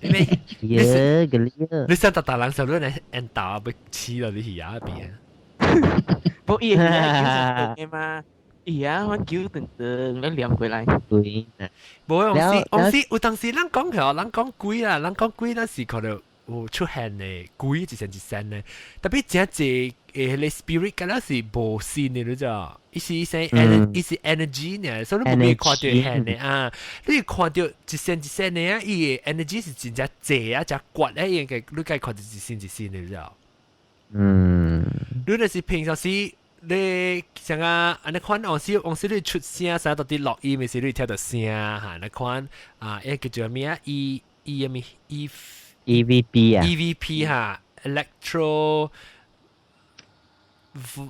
你耶，個你你想達達人時候，你嚟按打被黐到你耳仔邊。不，伊係叫嘛？伊啊，我叫頓頓，你念過來。對。無，往時往時有當時咱講起，咱講鬼啦，咱講鬼，咱是可能有出現的鬼一聲一聲的，特別真濟誒，彼個 spirit 敢若是無線的，你知？伊是伊是伊是 energy 呢，所以你無會看到現的啊，你看到一線一線的啊，伊的 energy 是真正濟啊，真懸啊，應該你該看到一線一線的，你知？嗯。你若是平常時，你像啊，按呢款往時往時你出聲，啥到底錄音的時，你聽到聲哈，按呢款啊，彼叫做咩啊？E E 咩 E EVP 啊？EVP 哈，electro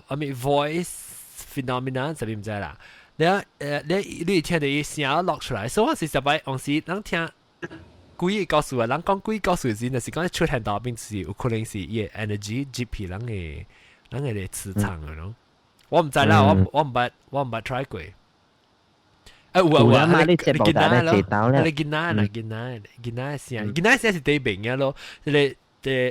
I mean voice phenomenon 啥物毋知啦。你你聽到伊聲落出來，所以我是十擺往時咱聽鬼的故事啊，人講鬼故事時，若是講出現到邊是有可能是伊的 energy 入去人的人的磁場的咯。我毋知啦，我毋捌 try 過。欸，有啊有啊，你你囡仔咯，你囡仔啦，囡仔囡仔聲，囡仔聲是第一名嘅咯，這個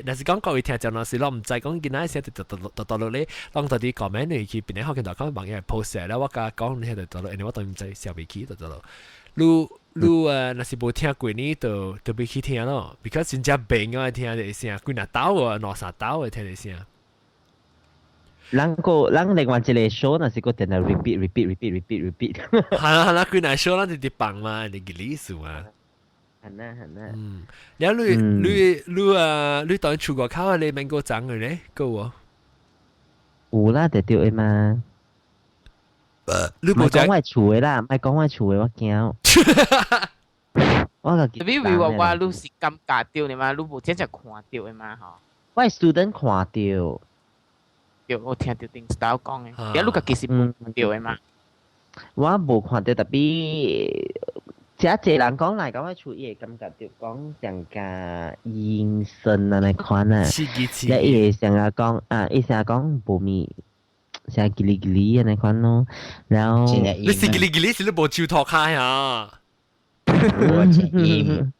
若是講各位聽眾若是攏毋知講囡仔聲就就就就落咧，攏到底講咩？你去邊個學見到講網頁 post 咧，我甲講你喺度落，因為我當毋知寫袂起就就落。你你若是無聽過呢，就就袂去聽咯，because 真正變我聽這聲，幾若兜啊，兩三兜會聽這聲。人個人另外一個 show 若是閣定定 repeat repeat repeat repeat repeat。係啦係啦，幾若 show 咱就佇放嘛，你嘅意思嘛。係啦係啦。嗯，了你你你啊，你當出國口啊，你免過長嘅咧，夠喎。有啦，就對的嘛。你無講我厝的啦，莫講我厝的，我驚。我個特別為我我你是感覺到的嘛，你無真正看到的嘛，吼。我 student 看到。對，我聽到頂 style 講的，而你家己是無看到的嘛？我無看到，特別這濟人講來講，我厝伊會感覺到講上加陰森按呢款啊，刺激刺激。伊會成日講啊，伊成日講無物，成日嘰哩嘰哩按呢款咯，然後你是嘰哩嘰哩是你無手拖開啊？我真陰。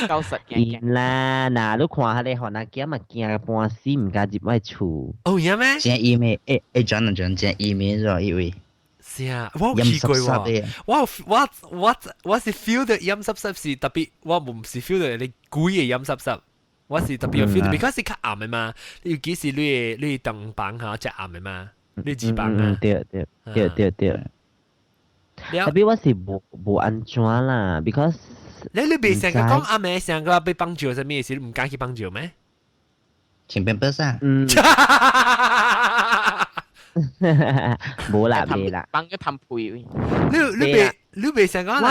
夠實陰啦，若你看彼個番仔囝嘛驚半死，毋敢入我厝。哦，有咩？真陰的，欸欸，轉啊轉，真陰的咗，因為。是啊，我有去過喎。我我我我是 feel 到陰濕濕是特別，我毋是 feel 到你鬼的陰濕濕，我是特別有 feel 到，because 是較暗的嘛。尤其是你的你燈房哈，較暗的嘛，你字房啊。對對對對對。特別我是無無按怎啦，because 你你未成個講阿妹成個被幫助，啥物事？你毋敢去幫助咩？前邊不是。嗯。無啦，未啦。幫佢談配。你你未你未成講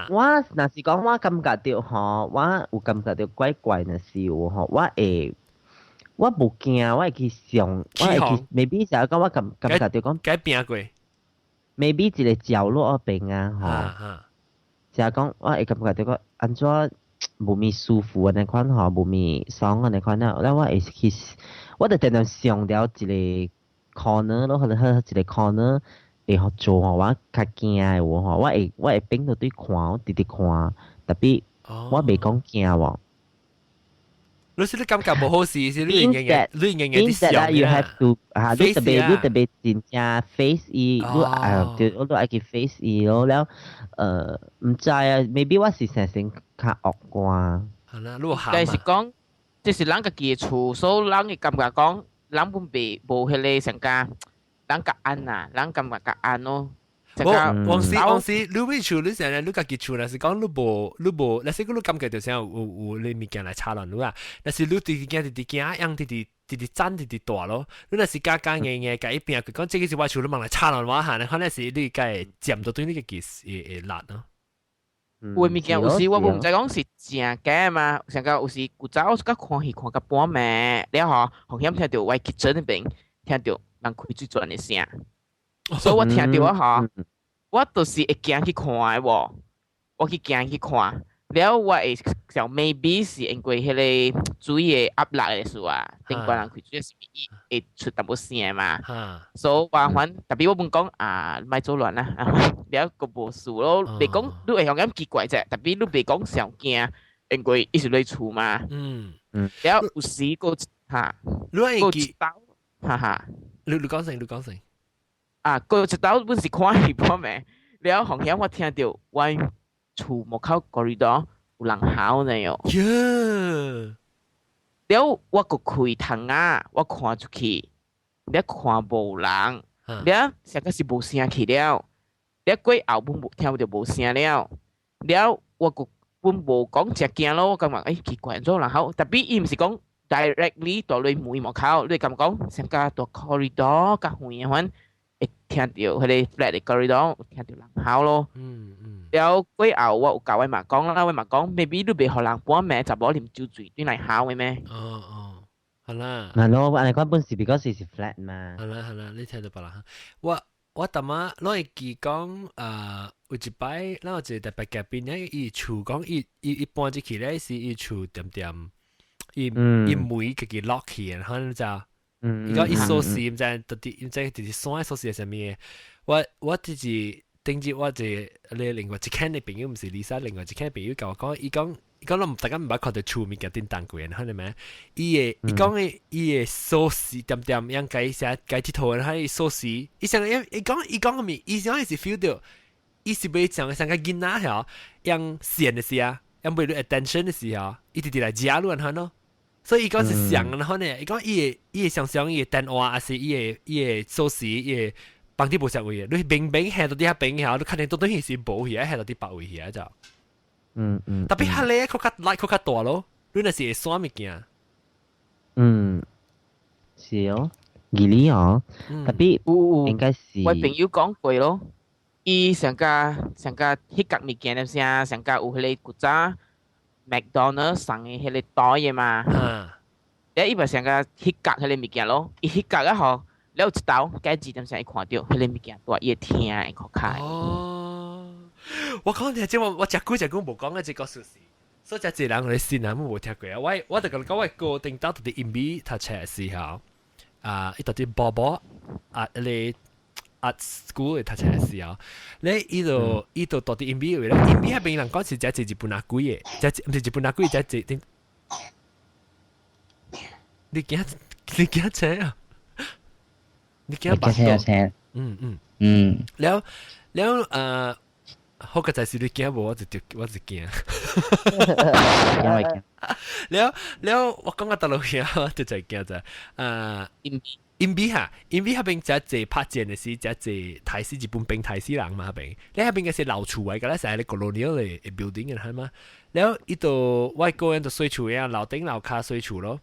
我我若是講我感覺到吼，我有感覺到怪怪，若是有吼，我會我無驚，我會去想，我會去，maybe 就係講我感感覺到講改變過，maybe 一個角落邊啊，吼。就係講我會感覺到講按怎無物舒服按呢款吼，無物爽按呢款啊，了我會去，我就定定想著一個 corner 咯，或者一個 corner 會做予我較驚的有吼，我會我會變到對看，我直直看，特別我袂講驚喎。你是你感覺無好勢，是你硬硬，你硬硬佇想 you have to 啊，你特別你特別真正 face 伊，你啊對，我都愛去 face 伊咯。了，毋知啊，maybe 我是生性較惡啩。係啦，你但是講，這是人家己的厝，所以人會感覺講，人本袂無彼個上加，人較安啊，人感覺較安咯。無，往時往時，你欲厝你成日你家己厝，若是講你無你無，若是講你感覺就像有有你物件來插亂你啊，若是你直直驚直直驚，樣直直直直長直直大咯。你若是加加硬硬共伊拼，佢講這個是我厝，你茫來插亂我下，可能是你該會佔到對你家己會會力咯。有的物件有時我毋知講是正假嘛，上個有時古早我甲看戲看到半暝，了後風險聽著我 kitchen 那邊聽著人開水轉的聲。所以我聽著啊吼，我就是會行去看的無，我去行去看，了我會想 maybe 是因為彼个水的壓力的事啊，頂懸人開水是伊會出淡薄聲嘛。所以我反特別我本講啊，莫做亂啦，了個無事咯，袂講你會感覺奇怪啫，特別你袂講上驚，因為伊是咧厝嘛。了有時個哈，你會記，哈哈，你講成，你講成。啊，過一道本是看戲半暝，了紅險我聽著我厝門口 corridor 有人嚎呢喲。了我閣開窗仔，我看出去，了看無人，了上個是無聲去了，了過後本無聽著無聲了，了我閣本無講誠驚咯，我感覺奇怪，怎有人嚎？特別伊毋是講 directly 蹛落門門口，你感覺講上個蹛 corridor 較遠的款，會聽著彼個 flat 的 corridor 聽著人嚎咯。了過後我有共我媽講啦，我媽講 maybe 你袂予人半暝查某啉酒醉轉來嚎的咩？哦哦，好啦。嗱咯，我嚟講本是 because 是 flat 嘛。好啦好啦，你聽到別人。我逐擺攏會記講，有一擺，咱有一個特別嘉賓咧，伊厝講，伊搬入去咧是伊厝恬恬，伊門家己 lock 起，然後你知？伊講伊鎖匙毋知到底毋知就是鎖鎖匙係啥物？我就是頂日我一個另外一間的朋友，毋是 Lisa，另外一間朋友共我講，伊講攏大家毋捌看著厝物件叮當過，然後咩？伊講的伊的鎖匙恬恬樣解寫解鐵頭，然後伊鎖匙，伊想伊講物，伊想伊是 feel 著，伊是欲像像個囡仔曉，樣閒的時啊，樣欲你 attention 的時候，伊直直來食你按咯。所以伊講是像，然後呢，伊講伊會想象伊的電話，還是伊的鎖匙，伊的放佇無相位的，你明明下到佇遐邊遐，你肯定都等於是無去，下到佇別位去就。特別較咧，較較力較較大咯，你若是會散物件。嗯，是哦，義理哦，特別應該是。我朋友講過咯，伊上加上加彼角物件的聲，上加有彼個古早麥當勞送的彼個袋的嘛。了伊咪上加彼角彼個物件咯，伊彼角啊吼，了有一道改字點聲伊看著彼個物件蹛伊會疼會較開。哦，我講聽這我食久食久無講的這個事實，所以這濟人來信啊，我無聽過啊。我就共你講，我哥頂到佇印度讀冊的時候，啊，伊佇佇寶寶啊，彼个 art school 讀冊的時候，咧伊就蹛佇印度位咧，印度彼邊人講是誠濟日本仔鬼的，誠濟毋是日本仔鬼，誠濟頂。你驚車啊？你驚白車？嗯嗯了了好個就是你驚無，我就驚。因為驚。了了，我講到倒落去，我就在驚者。印度哈，印度彼邊誠濟拍戰的時，誠濟刣死日本兵刣死人嘛彼邊。你彼邊個是老厝來，個咧是個 colonial 的 building 的係嘛？了伊就外國人就洗厝啊，樓頂樓跤洗厝咯。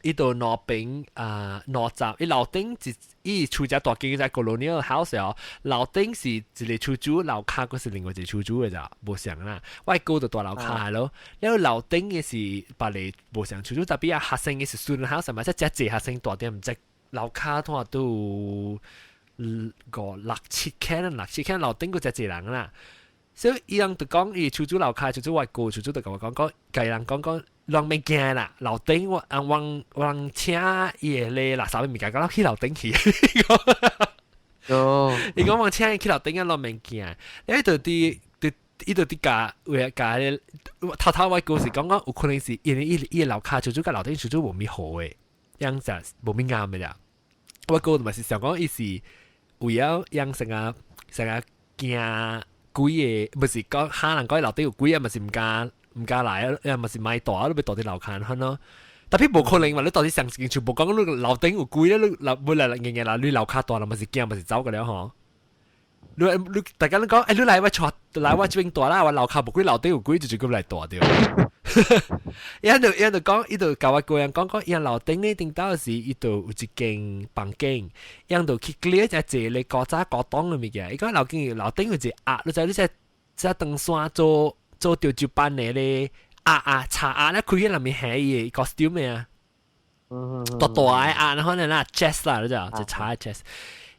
伊就兩邊啊兩層，伊樓頂一伊厝只大間在 colonial house 哦，樓頂是一個厝主，樓跤閣是另外一個厝主的咋，無相啦。我哥就蹛樓跤咯，了樓頂的是別个無相厝主，特別啊學生的是 student house 嘛，即誠濟學生蹛佇毋知樓跤通都有五六七間，六七間樓頂閣誠濟人啦。所以伊人就講，伊厝主樓跤厝主我哥厝主就共我講講，共伊人講講。人免驚啦，樓頂我啊我我請伊个咧垃圾物件，講去樓頂去。哦，伊講我請伊去樓頂啊，攏免驚。伊就佇佇伊就佇共為共咧，頭頭我故事講講有可能是因為伊伊樓跤厝主佮樓頂厝主無咪好的，樣子無咪啱的啦。我哥嘛是想講伊是為了養成個成個驚鬼的，毋是講嚇人講樓頂有鬼啊，嘛是毋敢。毋敢來啊！也嘛是莫蹛，你欲蹛佇樓跤款咯。特別無可能嘛，你蹛佇上間厝無講你樓頂有鬼咧，你樓本來硬硬啦，你樓跤蹛啦嘛是驚嘛是走個了吼。你大家攏講，欸，你來我蹛來我這邊蹛啦，我樓跤無鬼，樓頂有鬼，就就來蹛著。伊就講，伊就共我個人講講，伊樓頂咧頂到時，伊就有一間房間，伊就去 clear 只一個古早古董的物件。伊講樓頂有一個鴨，你知你只只登山做。做潮州班的咧，鴨啊茶鴨咧，開起內面係伊個 costume 啊，大大的鴨，然後呢啦 chest 啦，你知就茶 chest。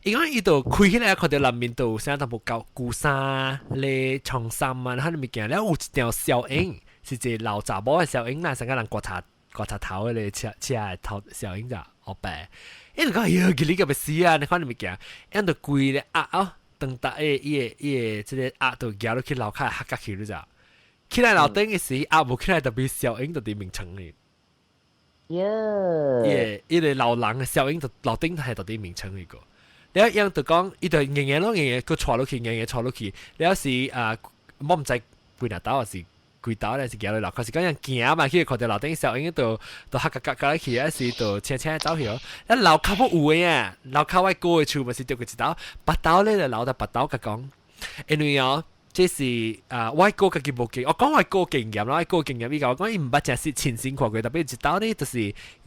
伊講伊就開起來看到內面都有啥淡薄舊舊衫咧長衫啊，彼物件，了有一條小影，是一個老查某的小影啦，成個人刮擦刮擦頭的咧，車車的頭小影咋，後白。伊就講哎呀，佢你個欲死啊！你看物件，𪜶就規个鴨哦，當逐個伊個伊個這個鴨就舉落去樓跤嚇甲去你知？起來樓頂的時，鴨無起來，特別小影就佇眠床裡。耶！伊個伊個老人的小影就樓頂係就佇眠床裡個。了𪜶就講，伊就硬硬咯，硬硬閣帶落去，硬硬帶落去。了是啊，我毋知幾若兜還是幾兜咧，是行落樓，可是講樣行嘛，去看著樓頂小影就就嚇甲甲甲去，還是就輕輕走去哦。啊樓跤無有的啊，樓跤我哥的厝嘛是著過一兜，別兜咧就留佇別兜共講，因為哦。這是啊，我哥家己無經，我講我哥經驗啦，我哥經驗伊甲我講，伊毋捌誠實親身看過，特別一兜呢，就是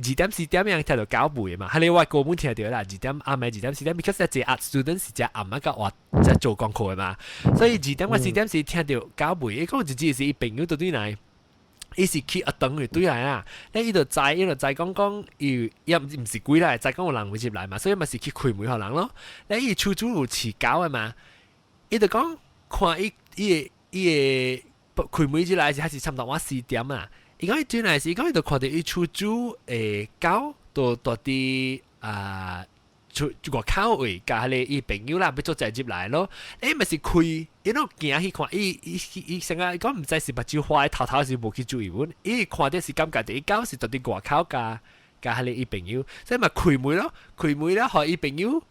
2點4點樣聽著狗吠嘛，係你我哥本聽著啦，二點暗暝2點4點，because 一個 student 是食暗啊甲活在做功課的嘛，所以2點或4點是聽著狗吠，伊講一日是伊朋友倒轉來。伊是去學堂去對來啊，咧伊就知，伊就知講講，伊伊毋毋是鬼來，知講有人會入來嘛，所以嘛是去開門予人咯。咧伊厝主有飼狗的嘛，伊就講看伊伊個伊個開門入來時，還是差不多晚四點啊。伊講伊進來時，伊講伊就看著伊厝主的狗都蹛佇啊厝外口位，共彼个伊朋友啦，欲做濟入來咯。欸，嘛是開，伊攏行去看，伊伊伊成個伊講毋知是目睭花頭頭是無去注意阮，伊看著是感覺著伊狗是蹛佇外口共共彼個伊朋友，所以嘛開門咯，開門了，予伊朋友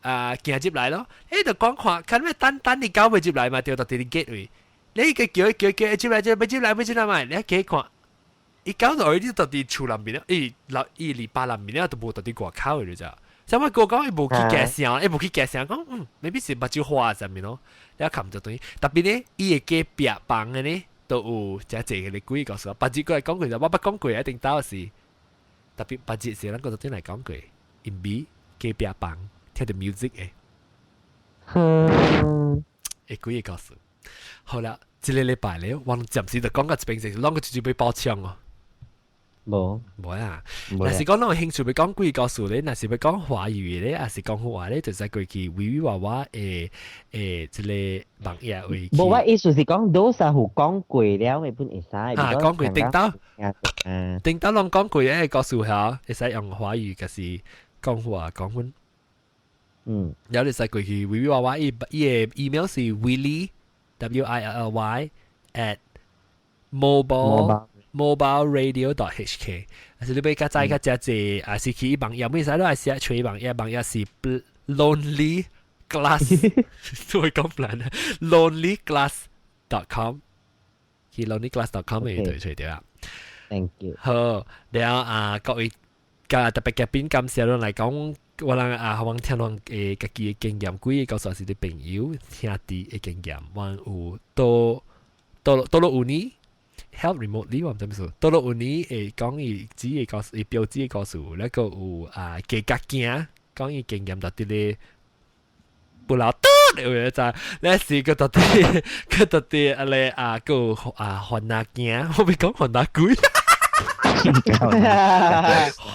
啊行入來咯。欸，就講看，看欲等等伊狗欲入來嘛，著蹛佇 gate 位。你個叫伊叫叫入來，入來，入來，入來嘛，你去看。伊狗就已經蹛佇厝內面了，伊樓伊籬笆內面了，都無蹛佇外口的，你知？所以我哥講伊無去驚聲，伊無去驚聲，講嗯，maybe 是目睭花啥物咯，你看毋著對。特別呢，伊的隔壁房的呢，都有誠濟个鬼故事。別日過來講過，我捌講過，一定到是特別別日是咱個轉來講過，因為隔壁房聽著 music 的，會鬼个故事。好啦，這個禮拜咧，我暫時就講到這邊先，攏閣直接欲爆槍哦。無無啊！若是講攏有興趣欲講鬼故事咧，若是欲講華語咧，還是講話咧，就使過去微微娃娃的的這個網頁位。無，我意思是講，多少有講過了，會本會使。啊，講過頂到，頂到攏講過的故事下，會使用華語，就是講話講阮。然後你使過去微微娃娃，伊伊的 email 是 Willy willy@mobileradio.hk，還是你欲較早較誠濟，還是去網頁，咩使都係寫揣網頁，網頁是 lonely glass，都會講難 lonelyglass.com，去 lonelyglass.com 會對揣著啊。 Thank you。好，了啊，各位加特別嘉賓感謝攏來講，我人啊，我聽攏誒家己的經驗，幾個告訴是啲朋友兄弟的經驗，我有多多多落有呢。help remotely 我毋知咩事，到落有呢會講伊自己故事，伊標誌的故事，那個有啊加甲驚講伊經驗到佇咧不老嘟有個知，那是個到底個到底啊咧啊個啊番仔驚，我欲講番仔鬼，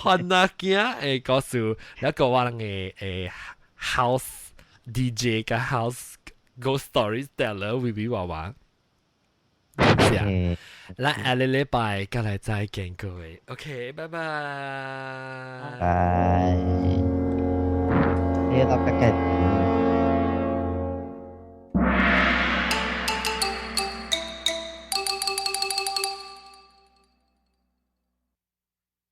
番仔驚的故事，那個我人的誒 house DJ 佮 house ghost storyteller 微微娃娃。是啊，咱下個禮拜閣來再見各位，OK，拜拜。拜。你到大家。